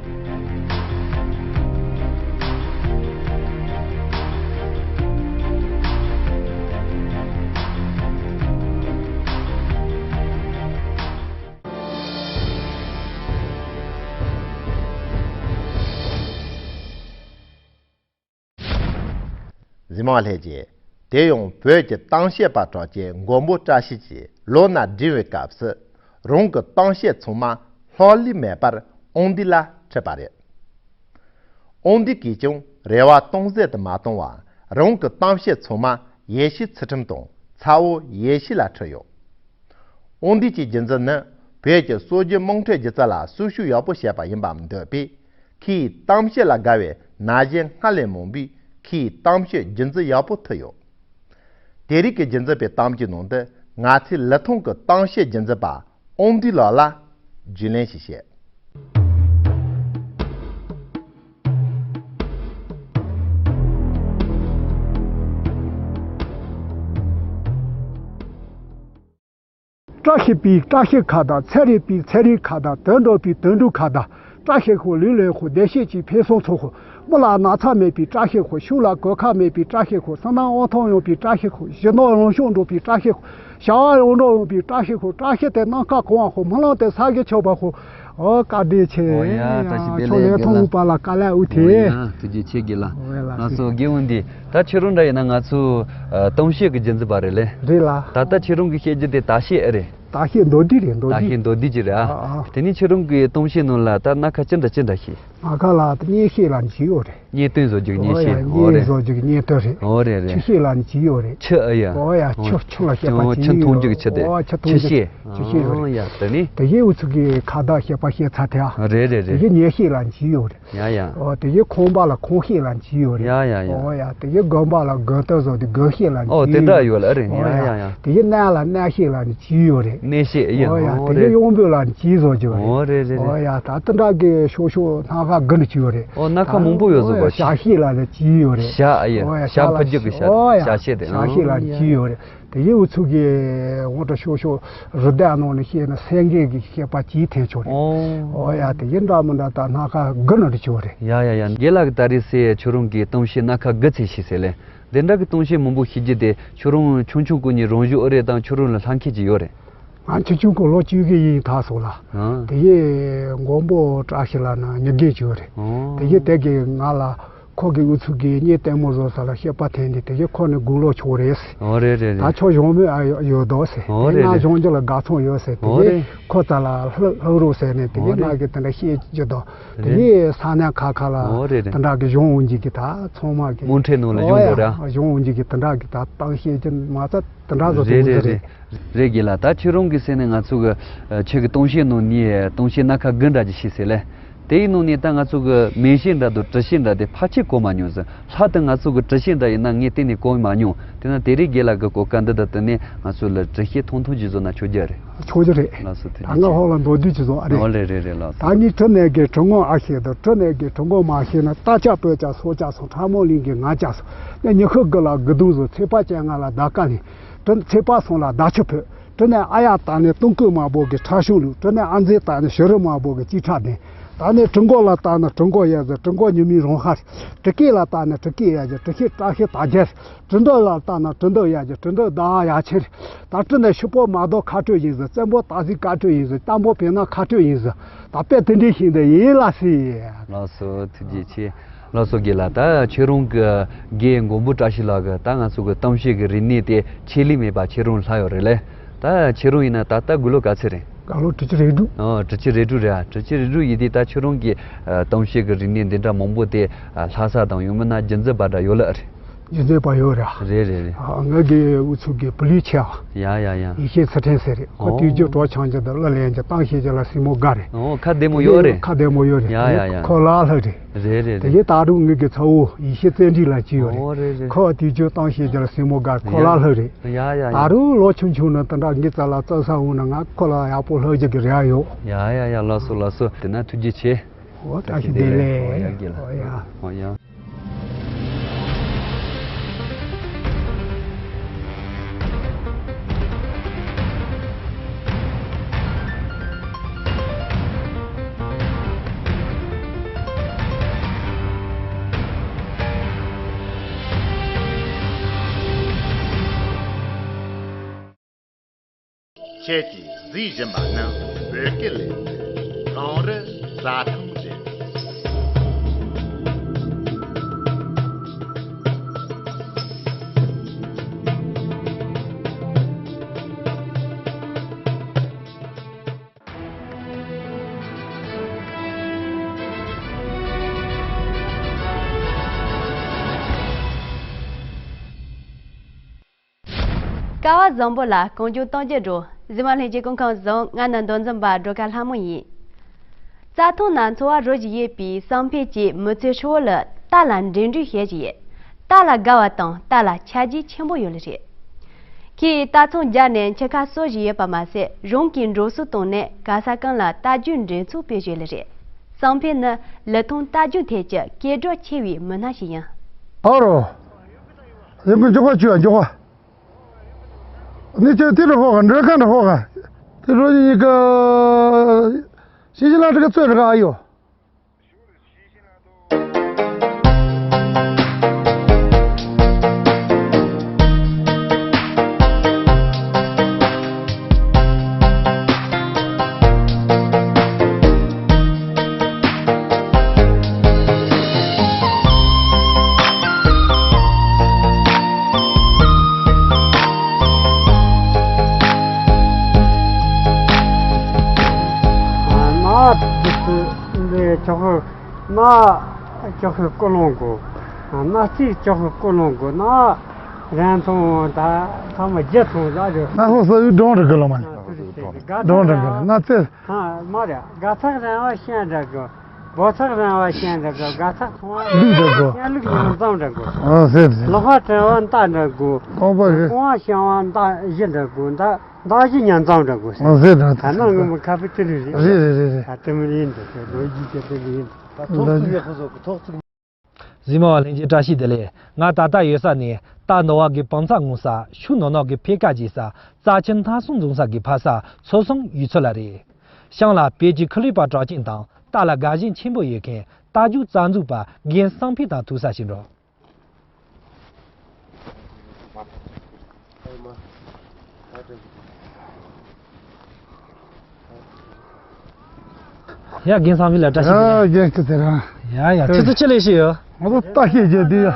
གཟིགས་མོ་ལྷན་རྒྱས། དེ་ཡང་བོད་ཀྱི་གཏམ་བཤད་པ་གྲགས་ཅན་མགོན་པོ་བཀྲ་ཤིས་ཀྱིས་ལོ་ན་བགྲེས་པའི་སྐབས་སུ་རང་གི་གཏམ་བཤད་ཚང་མ་ལྷག་ལུས་མེད་པར་དབང་འདུས་ལ་ཁྲིད་པ་རེད། དབང་འདུས་ཀྱིས་ཀྱང་རེ་བ་སྟོང་ཟད་དུ་མ་བཏང་བར་རང་གི་གཏམ་བཤད་ཚང་མ་ཡེ་ཤེས་ཚུལ་ཁྲིམས་དང་ཚ་བོ་ཡེ་ཤེས་ལ་ཁྲིད་ཡོད། དབང་འདུས་ཀྱི་རྒྱུན་འཛིན་ནི་བོད་ཀྱི་སྲོལ་རྒྱུན་དམངས་ཁྲོད་སྒྱུ་རྩལ་ལ་གསོན་ཤུགས་ཡག་པོ་བྱས་པ་ཡིན་པའམ་འདོད་པས། ཁོའི་གཏམ་བཤད་ལ་དགའ་བའི་ན་གཞོན་སྔར་ལས་མང་པོས་ཁོའི་གཏམ་བཤད་རྒྱུན་འཛིན་ཡག་པོ་ཐུབ་ཡོད། དེ་རིང་གི་རྒྱུན་འཛིན་པའི་གཏམ་རྒྱུད་ནང་དུ་ང་ཚོས་ལི་ཐང་གི་གཏམ་བཤད་རྒྱུན་འཛིན་པ་དབང་འདུས་ལགས་ལ་རྒྱུས་ལོན་ཞིག་བྱེད། བཀྲ་ཤིས་པའི་བཀྲ་ཤིས་ཁ་བརྡ། ཚེ་རིང་པའི་ཚེ་རིང་ཁ་བརྡ། དུད་འགྲོ་པའི་དུད་འགྲོ་ཁ་བརྡ། བཀྲ་ཤིས་ཤོག་ལུས་ལེགས་ཤོག་བདེ་སྐྱིད་ཀྱི་ཕུན་སུམ་ཚོགས་ཤོག་མི་ལ་ན་ཚ་མེད་པའི་བཀྲ་ཤིས་ཤོག་ཕྱུགས་ལ་གོད་ཁ་མེད་པའི་བཀྲ་ཤིས་ཤོག་བསོད་ནམས་དབང་ཐང་ཡོང་པའི་བཀྲ་ཤིས་ཤོག་གཞོན་ནུ་ལོངས་སྤྱོད་འགྲོ་བའི་བཀྲ་ཤིས་ཤོག་བྱ་བ་ཡོངས་གྲུབ་ཡོང་བའི་བཀྲ་ཤིས་ཤོག་བཀྲ་ཤིས་དེ་ནམ་མཁའ་གང་བ་ཤོག་མི་ལང་དེ་ས་གཞི་ཆགས་པ་ཤོག་ཨོ་བཀའ་དྲིན་ཆེ། ཨོ་ཡ། བཀྲ་ཤིས་བདེ་ལེགས། ཁྱོད་ལས་མཐོང་དགེ་ལགས། པ་ལ་བཀའ་ལན་འུ་ཐེ། ཨོ་ཡ། ཐུགས་རྗེ་ཆེ་དགེ་ལགས། ཨོ་ཡ་ལགས། ང་ཚོ་དགེ་འོང་འདི་ད་ཁྱེད་རང་འདྲ་ཡིན་ན་ང་ཚོ་ཨ་གཏམ་བཤད་ཀྱི་རྒྱུན་འཛིན་པ་རེད་ལེ། རེད་ལ། ད་ལྟ་ཁྱེད་རང་གི་བཤད་རྒྱུ་དེ་ད་བཤད་ཨེ་རེད། ད་བཤད་མདོར་བསྡུས་རེད། མདོར་ད་བཤད་བསྡུས། མདོར་བསྡུས་ཅིག་རེད་ཨ། ཨ་ཨ། དེ་ནས་ཁྱེད་རང་གི་གཏམ་བཤད་ནང་ལ་ད་སྣ་ཁ་ཅི་འདྲ་ཅི་འདྲ་བཤད། ང་ཁ་ལ་ད་གཉེན་བཤེས་ལབ་ནས་ཅིག་ཡོད་རེད། གཉེན་སྟོན་བཟོ་རྒྱུ་གཉེན་ཨོ་ཡ། བཤེས། ཨོ་གཉེན་རེད། བཟོ་རྒྱུ་གི་གཉེན་སྟོན་རེད། ཨོ་རེད་རེད། ཆུ་བཤེས་ལབ་ནས་ཅིག་ཡོད་རེད། ཆུ་ཨ་ཡ། ཨོ་ཡ། ཨོ། ཆུ་ཆུ་ལ་བཤད་པ་ཨོ་ཅིག་ཆུ་ཡོད་མཐོང་རྒྱུ་རེད། གི་ཆུ་དེ། ཨོ་ཆུ་མཐོང་ཆུ་རྒྱུ། བཤེས། ཆུ་བཤེས་ཡོད་ཨོ་རེད། ཡ་དེ་ནི། དེ་གཞི་འུ་ཚུགས་ཀྱི་ཁ་བརྡ་བཤད་པ་བཤད་ཚར་དེ་ཨ། རེད་རེད་རེད། དེ་གཞི་གཉེན་བཤེས་ལབ་ནས་ཅིག་ཡོད་རེད། ཡ་ཡ། ཨོ་དེ་གཞི་ཁང་པ་ལ་ཁང་བཤེས་ལབ་ནས་ཅིག་ཡོད་རེད། ཡ་ཡ་ཡ། ཨོ་ཡ། དེ་གཞི་དགོན་པ་ལ་དགོན་སྟོན་བཟོ་དེ་དགོན་བཤེས་ལབ་ནས་ཨོ་ཅིག་དེ་འདྲ་ཡོད་ཡོད་ལ་རེད། ཨོ་ཡ་ཡ། ཡ་ཡ། དེ་གཞི་གནས་ལ་གནས་བཤེས་ལབ་ནས་ཅིག་ཡོད་རེད། གནས་བཤེས་ཡིན། ཨོ་ཡ། ཨོ་དེ་རེད། གཞི་གཡོག་འབུལ་ལབ་ནས་ཅིག་བཟོ་རྒྱུ་རེད། ཨོ་རེད་རེད་རེད། ཨོ་ཡ། ད་དེ་འདྲ་གི་ཤོག་ཤོག་སྣ་ཁ་དགུ་ནས་ཅིག་ཡོད་རེད། ཨོ་སྣ་ཁ་མང་པོ་ཡོད་བཟོ་ཨོ་ཡ། གོ་ཞག་ཤེས་ལབ་ནས་ཅིག་ཡོད་རེད། ཞག་ཨ་ཡ། ཨོ་ཡ། ཞག་ཕུད་རྒྱུ་གི་ཞག་ཨོ་ཡ། ཞག་ཤེས་དེ། ཞག་ཤེས་ལབ་ནས་ཅིག་ཡོད་རེད། དེ་གཞི་འུ་ཚུགས་ཀྱི་འོ་ད་ཤོག་ཤོག་རུ་སྡེ་ནང་ནས་བཤད་ན་སེང་གེ་གི་བཤད་པ་ཅིག་ཐེན་ཆོག་རེད། ཨོ། ཨོ་ཡ། དེ་གཞི་འདྲ་མི་འདྲ་ད་སྣ་ཁ་དགུ་ནས་ཅིག་ཡོད་རེད། ཡ་ཡ་ཡ། རྒན་ལགས་ཀྱིས་ད་རེས་སེ་ཁྱོད་རང་གི་གཏམ་བཤད་སྣ་ཁ་དགུ་ཙམ་བཤད་ཟེར་ལེ། དེ་འདྲ་གི་གཏམ་བཤད་མང་པོ་བཤད་རྒྱུ་དེ་ཁྱོད་རང་ཆུང་ཆུང་སྒང་ནས་རང་བཞིན་ཨེ་རེད་དང་ཁྱོད་རང་ལ་ལྷན་སྐྱེས་ཅིག་ཡོད་རེད། ང་ཆུང་ཆུང་སྒང་ལོ་བཅུ་གི་ཡིན་ཐག་སོང་ལ། ཨང་། དེ་ཡི་མགོན་པོ་བཀྲ་ཤིས་ལགས་ན་མྱི་རྒན་ཅིག་ཡོད་རེད། ཨང་། དེ་ཡི་དེ་གི་ང་ལ་ཁོ་གི་འུ་ཚུགས་ཀྱི་གཉེན་ལྟད་མོ་བཟོ་ས་ལ་བཤད་པ་ཐེན་ཏེ་དེ་ཡི་ཁོ་ནི་དགུང་ལོ་ཆུང་རེད། ཨོ་རེད་རེད་ད་རེད། ཁྱོད་གཞོན་མོ་ཨ་ཡོད་དོ་ཟེར། ཨོ་དེ་རེད་ང་རེད། གཞོན་རྒྱུ་ལ་དགའ་ཚོར་ཡོད་ཟེར། དེ་ཨོ་ཡི་རེད། ཁོ་ཙ་ལ་ལྷག་ལྷག་རོགས་ཟེར་ནས་དེ་ཨོ་ཡི་རེད། ང་གི་དེ་འདྲ་བཤད་རྒྱུ་དང་དེ་རེད། ཡི་ས་གནས་ཁ་ཁ་ལ་ཨོ་རེད་རེད། དེ་འདྲ་གི་གཞུང་འོང་རྒྱུ་གི་ད་ཚང་མ་གི་མུ་འབྲེལ་ནང་ལ་ཨོ་གཞུང་ཡ་དགོས་ར། གཞུང་འོང་རྒྱུ་གི་དེ་འདྲ་གི་ད་གཏམ་བཤད་རྒྱུ་མ་ཚད་དེ་འདྲ་བཟོ་རེད་དེ་རེད་རེད། རེད། རེད་རྒན་ལགས། ད་ཁྱེད་རང་གི་སེམས་ནས་ང་ཚོ་གི་ཨ་ཁྱེད་ཀྱི་གཏམ་བཤད་ནང་ནས་གཏམ་བཤད་སྣ་ཁ་དགུ་འདྲ་ཅིག་བཤད་ཟེར་ལེ། དེའི་ནང་ནས་ད་ང་ཚོ་གི་མིང་བཤད་འདྲ་དང་བྲིས་བཤད་འདྲ་དེ་ཕལ་ཆེར་གོ་མ་མྱོང་ཟེར། ལྷག་ཏུ་ང་ཚོ་གི་བྲིས་བཤད་འདྲ་ཡིན་ན་ངས་གཏན་ནས་གོ་མ་མྱོང་། དེ་ན་དེ་རིང་རྒན་ལགས་ཀྱི་གོ་སྐབས་འདི་དང་བསྟུན་ནས་ང་ཚོ་ལ་བྲིས་བཤད་ཐུང་ཐུང་ཅིག་བཟོ་ན་ཆོག་རྒྱུ་རེད། ཆོག་རྒྱུ་རེད། ལགས་སོ། ཐུགས་རྗེ་ཆེ། ད་ང་ཧོ་ལ་མདོར་བསྡུས་ཅིག་བཟོ་ཨ་རེད། ཨོ་ལེ་རེད་རེད། ལགས་སོ། ད་ནི་གྲི་ནས་གི་གྲི་ངོ་ཨ་ཤེས་དང་གྲི་ནས་གི་གྲི་ངོ་མ་ཤེས་ན། རྟ་ལྕག་སྤོས་ལྕག་སོ་ལྕག་སོང་ཁྲ་མོ་གླིང་གི་ང་ལྕགས་སོང་། ནས་ཉི་ཤུ་དགུ་ལ་དགུ་དུང་བཟོ། ཚེས་པ་བཅོ་ལྔ་ལ་ཟླ་སྐར་ལེན། གྲི་ཚེས་པ་གསུམ་ལ་ཟླ་ཆུ་ཕུད། གྲི་ནས་ཨ་ཡ་བཏགས་ནས་སྟོང་སྐུད་དམར་པོ་གི་ཁྲ་ཤུང་བླུགས། གྲི་ནས་ཨ་མཛེས་བཏགས་ནས་བྱུ་རུ་དམར་པོ་གི་ལྕེ་ཁྲག་ལྡན། ད་ནས་གྲི་མགོ་ལ་བཏགས་ན་གྲི་མགོ་གཡས་ཟེར། གྲི་མགོ་ཉི་མའི་རང་ཧ་རེད། གྲི་སྐེད་ལ་བཏགས་ན་གྲི་སྐེད་གཡས་ཟེར། གྲི་ཤེད་བཀྲ་ཤིས་དར་རྒྱས་རེད། གྲི་མདུང་ལ་བཏགས་ན་གྲི་མདུང་གཡས་ཟེར། གྲི་མདུང་ཟླ་བ་ཡ་ཆེན་རེད། ད་གྲི་ནས་ཤུ་པོ་མ་རྡོ་ཁ་སྤྲོད་ཡིན་ཟེར། བཙན་པོ་སྟག་གཟིག་བཀའ་སྤྲོད་ཡིན་ཟེར། སྟག་མོ་བེར་ནག་ཁ་སྤྲོད་ཡིན་ཟེར། ད་དཔེ་དེ་འདྲའི་ཞིག་འདི་ཡིན་ལ་སི། ལགས་སོ། ཐུགས་རྗེ་ཆེ། ལགས་སོ། རྒན་ལགས། ད་ཁྱེད་རང་གི་རྒན་མགོན་པོ་བཀྲ་ཤིས་ལགས་ཀྱི་ད་ང་ཚོ་གི་གཏམ་བཤད་ཀྱི་རིག་གནས་དེ་ཆད་ལུས་མེད་པ་ཁྱེད་རང་ལྷག་ཡོད་རེད་ལེ། ད་ཁྱེད་རང་ཡིན་ན་ད་ལྟ་དགུང་ལོ་ག་ཚོད་རེད། དགུང་ལོ་དྲུག་ཅུ་རེ་དྲུག་ཨོ། དྲུག་ཅུ་རེ་དྲུག་རེད་ཨ། དྲུག་ཅུ་རེ་དྲུག་ཡིན་དུས་ད་ཁྱེད་རང་གི་ཨ་གཏམ་བཤད་ཀྱི་རིག་གནས་འདི་འདྲ་མང་པོ་དེ་ཨ་ལྷག་ས་དང་ཡང་མིན་ན་རྒྱུན་འཛིན་པ་འདྲ་ཡོད་ལ་རེད། རྒྱུན་འཛིན་པ་ཡོད་རེད་ཨ། རེད་རེད་རེད། ཨ་ང་གི་འུ་ཚོ་གི་བུ་ལུས་ཆེ་བ། ཡ་ཡ་ཡ། ཡེ་ཤེས་ཚུལ་ཁྲིམས་ཟེར་རེད། ཁོ་ཨོ། དུས་རྒྱུན་གྲོགས་ཆང་རྒྱུ་དང་གླུ་ལེན་རྒྱུ་གཏམ་བཤད་རྒྱུ་ལ་སེམས་མོ་དགའ་རེད། ཨོ། ཁ་བདེ་མོ་ཡོད་རེད། ཁ་བདེ་མོ་ཡོད་རེད། ཡ་ཡ་ཡ། ཁོ་ལ་ལྷག་རེད། རེད་རེད་དེ་རེད། གའི་ད་རུང་ངེད་ཀྱི་ཚ་བོ་ཡེ་ཤེས་བརྩོན་འགྲུས་ལ་ཅི་ཡོད་རེད། ཨོ་རེད་རེད། ཁོ་དུས་རྒྱུན་གཏམ་བཤད་རྒྱུ་ལ་སེམས་མོ་དགའ། ཁོ་ལ་ལྷག་རེད། ཡ་ཡ་ཡ། ད་རུང་ལོ་ཆུང་ཆུང་ནས་དེ་འདྲ་ངེད་རྩ་ལ་བཙལ་ས་འོང་ན་ང་ཁོ་ལ་ཡག་པོ་ལྷག་རྒྱུ་གི་རེ་བ་ཡོད། ཡ་ཡ་ཡ། ལགས་སོ་ལགས་སོ། དེ་ན་ཐུགས་རྗེ་ཆེ། འོ་བཀྲ་ཤིས་བདེ་ལེགས། འོ་ཡ་རྒན་ལགས། འོ་ཡ། འོ་ཡ། ཁྱེད་ཀྱིས་གཟིགས་བཞིན་པ་ནི་བོད་སྐད་ལས་གངས་རི་རྩྭ་ཐང་རེད། སྐལ་བ་བཟང་པོ་ལ་གང་བྱུང་གཏམ་རྒྱུད་འགྲོ། གཟིགས་མོ་ལྷན་རྒྱས་སྐུ་ཁམས་བཟང་། ང་ནི་མདོ་འཛིན་པ་སྒྲོལ་དཀར་ལྷ་མོ་ཡིན། རྩྭ་ཐང་ན་འཚོ་བ་རོལ་བཞིན་ཡོད་པའི་བསམ་འཕེལ་གྱིས་མི་ཚེ་ཧྲིལ་བོ་ལ་རྟ་ལ་འགྲན་བསྡུར་བྱེད་བཞིན་ཡོད། རྟ་ལ་དགའ་བ་དང་རྟ་ལ་ཆ་རྒྱུས་ཆེན་པོ་ཡོད་ལེ་རེད། ཁོས་རྟ་ཚང་རྒྱབ་ནས་འཁྱིལ་ཁ་གསོ་བཞིན་ཡོད་པ་མ་ཟད་རང་གི་འགྲོ་སོང་བཏང་ནས་ག་ས་གང་ལ་རྟ་རྒྱུག་འགྲན་ཚོགས་སྤེལ་བཞིན་ཡོད་ལེ་རེད། བསམ་འཕེལ་ནི་ལི་ཐང་རྟ་རྒྱུག་ཐད་ཀྱི་སྐད་གྲགས་ཆེ་བའི་མི་སྣ་ཞིག་ཡིན། ཨ་རོ། ཡིན་པའི་མགྱོགས་པ་བྱོས་ཨ་མགྱོགས་པ། ནི་ཁྱོད་དེ་རུ་ཧོ་ག་འགྲོས་ཁ་འདྲ་ཧོ་ག་དེ་རུ་ཡི་ག་ཤི་ཤི་ལ་དྲི་ག་ཚོད་དྲི་ག་ཨ་ཡོ། ཨ་མ་དེ་ཚོ་ ན་ཅོག་གི་ཀོ་ལོང་གོ། ན་རྩིས་ཅོག་གི་ཀོ་ལོང་གོ། ན་རན་ཐོང་ད་ཐ་མ་རྒྱ་ཐོང་ད་རེད། ན་ཧོ་སོ་ཡུ་འབྲོང་རེ་གི་ལོ་མ་ནི། འབྲོང་རེ་གི་ན་ཚེ། མ་རེད། དགའ་ཚག་རན་བ་ཤན་འདྲ་གོ། བོ་ཚག་རན་བ་ཤན་འདྲ་གོ། དགའ་ཚག་ཐོང་བ་ལུག་འདྲ་གོ། ཤན་ལུག་ཡོངས་ཙམ་འདྲ་གོ། ཨ་ཟེར་ཟེར། ལོ་ཧ་དྲན་བ་མདའ་འདྲ་གོ། སྟོང་པ་རེད། སྐོང་བ་ཤན་བ་མདའ་བཞི་འདྲ་གོ། མདའ་མདའ་བཞི་ཉན་ཙམ་འདྲ་གོ་ཟེར། ཨ་ཟེར་འདྲ་ད་ད་ནང་ངོ་མ་ཁ་ཕི་ཏི་རི་རེད། རེད་རེད་རེད་རེད། ད་ཏི་མི་ཡིན་འདྲ་ཟེར། ལོ་རྒྱུས་ཀྱི་ཏི་མི་ཡིན་འདྲ། ད་ཐོག་བརྩེགས་ཡག་པོ་བཟོ་གི་ཐོག་བརྩེགས། གཟིགས་མོ་བ་ལྷན་རྒྱས་བཀྲ་ཤིས་བདེ་ལེགས། ང་ད་ལྟ་ཡོད་ས་ནི་རྟ་འདོ་བ་གི་བང་ཚ་ངོ་ས། ཤུག་ནོར་ནོར་གི་འཕེལ་ཁ་རྒྱས་ས། རྩ་ཆེན་མཐའ་སྲུང་འཛོམས་ས་གི་ཕ་ས་མཚོ་སྲུང་ཡུལ་ཚོ་ལ་རེད། ཤང་ལ་བོད་ཀྱི་ཁི་ལུས་པ་གྲགས་ཅན་དང་རྟ་ལ་དགའ་ཞེན་ཆེན་པོ་ཡོད་མཁན་རྟ་རྒྱུག་རྩ་འཛུགས་པ་རྒན་བསམ་འཕེལ་དང་ཐུག་ས་ཞིག་འགྲོ། ཡ་རྒན་བསམ་འཕེལ་ལགས་བཀྲ་ཤིས་བདེ་ལེགས། ཡ་རྒན་སྐུ་ཚེ་རིང་། ཡ་ཡ་ཁྱེད་ཚོ་ཅི་ལས་ཤི་ཡོད། ང་ཚོ་རྟ་ཤེད་རྒྱས་དུས་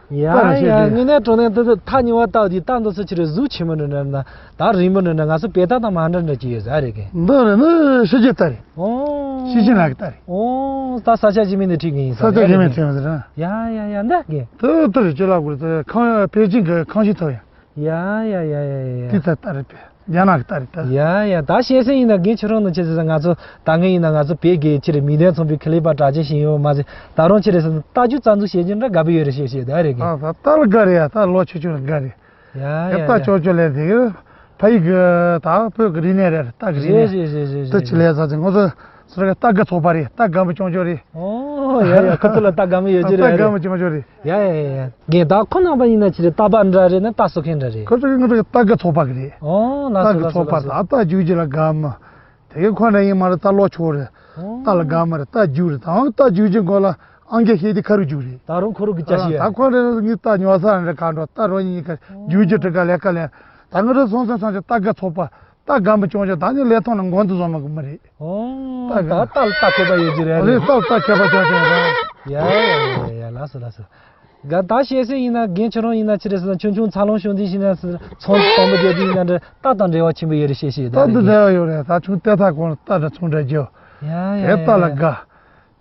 ཡ། ཡ་ཡ་དངོས་གནས་དྲང་གནས་འདི་ཚོ་ཐག་ཉེ་བ་བལྟ་དུས་རྟ་འདི་ཚོ་ཅི་རེད། གཟུགས་ཆེན་པོ་འདྲ་འདྲ་ད་རིང་པོ་འདྲ་འདྲ། ང་ཚོ་བལ་རྟ་དང་མ་འདྲ་འདྲ་ཅིག་ཡོད་ས་རེད་གི། འདི་རེད་ནི་ཕྱི་རྒྱལ་རྟ་རེད། ཨོ། ཕྱི་ཆིང་ལག་གི་རྟ་རེད། ཨོ། ད་ས་ཆ་ཞིག་མིན་ནི་ཁྲིད་གི་ཡིན་ས་ས་ཆ་རེད་ཞིག་མིན་གི། ཁྲིད་ཡོད་ས་རེད། ཡ་ཡ་ཡ་འདི་གི། དེ་དེ་རེད་ཅི་ལབ་དགོས་རེད། དེ་ཁང་པེ་ཅིང་གི་ཁང་ཞིག་ཐོབ་ཡ། ཡ་ཡ་ཡ་ཡ་ཡ། དེ་ད་རྟ་རེད་པས། རྒྱ་ནག་གི་རྟ་རེད་ད། ཡ་ཡ་ད་བཤད་སྲོལ་ཡིན་ན་རྒན་ཁྱོད་རང་ནང་ཆེ་ཟེར་ང་ཚོ་ད་ངས་ཡིན་ན་ང་ཚོ་བོད་གི་ཕྱིར་མིག་ལྡན་ཚོང་པའི་ཁི་ལས་པ་གྲགས་ཅན་ཞིག་ཡོད་མ་ཟེར། ད་རུང་ཕྱིར་ཟེར་རྟ་རྒྱུག་རྩ་འཛུགས་བྱེད་རྒྱུ་འདྲ་དགའ་པོ་ཡོད་རེད་བཤད་བཤད་ད་རེད་གི། ད་ད་རྟ་ལ་དགའ་རེད་ཡ། ད་ལོ་ཆུང་ཆུང་ལ་དགའ་རེད། ཡ་ཡ་ཡ། ད་ཅོ་ཅོ་ལས་དེ་གི་ཕ་ཡུལ་གི་ད་བོད་གི་རིག་གནས་རེད། རྟ་གི་རིག་གནས་རེད་རེད་རེད་རེད། དེ་ཅི་ལས་ས་ཅི་ང་ཚོ་སོ་ར་གི་རྟ་རྒན་ཚོགས་པ་རེད། རྟ་རྒན་པོ་སྐྱོང་ཆོག་རེད། ཨོ་ཡ་ཡ་ཁོ་ཚོ་ལ་རྟ་རྒན་པོ་ཡོད་རྒྱུ་རེད། རྟ་རེད་རྒན་པོ་རེད། སྐྱོང་ཆོག་རེད། ཡ་ཡ་ཡ་ཡ། རྒན་ད་ཁོ་རྣམ་པ་ཡིན་ན་ཅི་རེད། རྟ་པ་འདྲ་རེད་ན་རྟ་གསོ་མཁན་འདྲ་རེད། ཁོ་ཚོ་གི་ང་ཚོ་གི་རྟ་རྒན་ཚོགས་པ་གི་རེད། ཨོ་ལགས་སོ་རྟ་རྒན་ལགས་སོ་ཚོགས་པ་ལགས་སོ། ད་རྟ་རྒྱུག་རྒྱུ་ལ་དགའ་མོ། དེ་གི་ཁོ་འདྲ་ཡིན་མ་རེད། རྟ་ལོ་ཆོག་རེད། ཨོ། རྟ་ལ་དགའ་མོ་རེད། རྟ་རྒྱུག་རེད། ད་རྟ་རྒྱུག་རྒྱུ་མགོ་ལ་ཨང་རྒས་བཤད་དེ་ཁ་རུ་རྒྱུག་རེད། ད་རུང་ཁོ་རུ་གི་ཅ་ཞིག་ཡ། ད་ཁོ་འདྲ་ངའི་རྟ་ཉོ་ས་རེད། ག་འགྲོ་རྟ་རོ་ཡིན་ག་རྒྱུག་རྒྱུ་དྲི་ག་ལས་ཀ་ལས། ད་ང་རང་སོང་ཙང་སང་ཅི་རྟ་རྒན་ཚོགས་པ། རྟ་རྒན་པོ་སྐྱོང་ཆོག་ད་ནི་ལས་ཐོག་ནས་མགོ་འདི་བཟོ་མ་གི་མི་རེད། ཨོ། རྟ་ད་རྟ་ལ་རྟ་མཁས་པ་ཡོད་རྒྱུ་རེད། རེད་རེད། རྟ་ལ་རྟ་མཁས་པ་སྐྱོང་ཆོག་ཡ། ཡ་ཡ་ཡ་ཡ་ལགས་སོ་ལགས་སོ། ག་ད་བཤད་སྲོལ་ཡིན་ན་རྒན་ཁྱོད་རང་ཡིན་ན་ཅི་རེད་ཟེར་ན་ཆུང་ཆུང་འཚར་ལོངས་བྱུང་དུས་ཤིག་ན་ཚོང་དང་པོ་རྒྱག་དུས་ཡིན་ན་འདྲ་རྟ་དང་འབྲེལ་བ་ཆེན་པོ་ཡོད་རེད་བཤད་བཤད་ད་རྟ་དང་རེད་འབྲེལ་བ་ཡོད་རེད། ད་ཆུང་དེ་ཐག་གོང་ལ་རྟ་དང་ཚོང་འབྲེལ་རྒྱུ། ཡ་ཡ་དེ་ཡ་རྟ་ལ་ཡ། དགའ།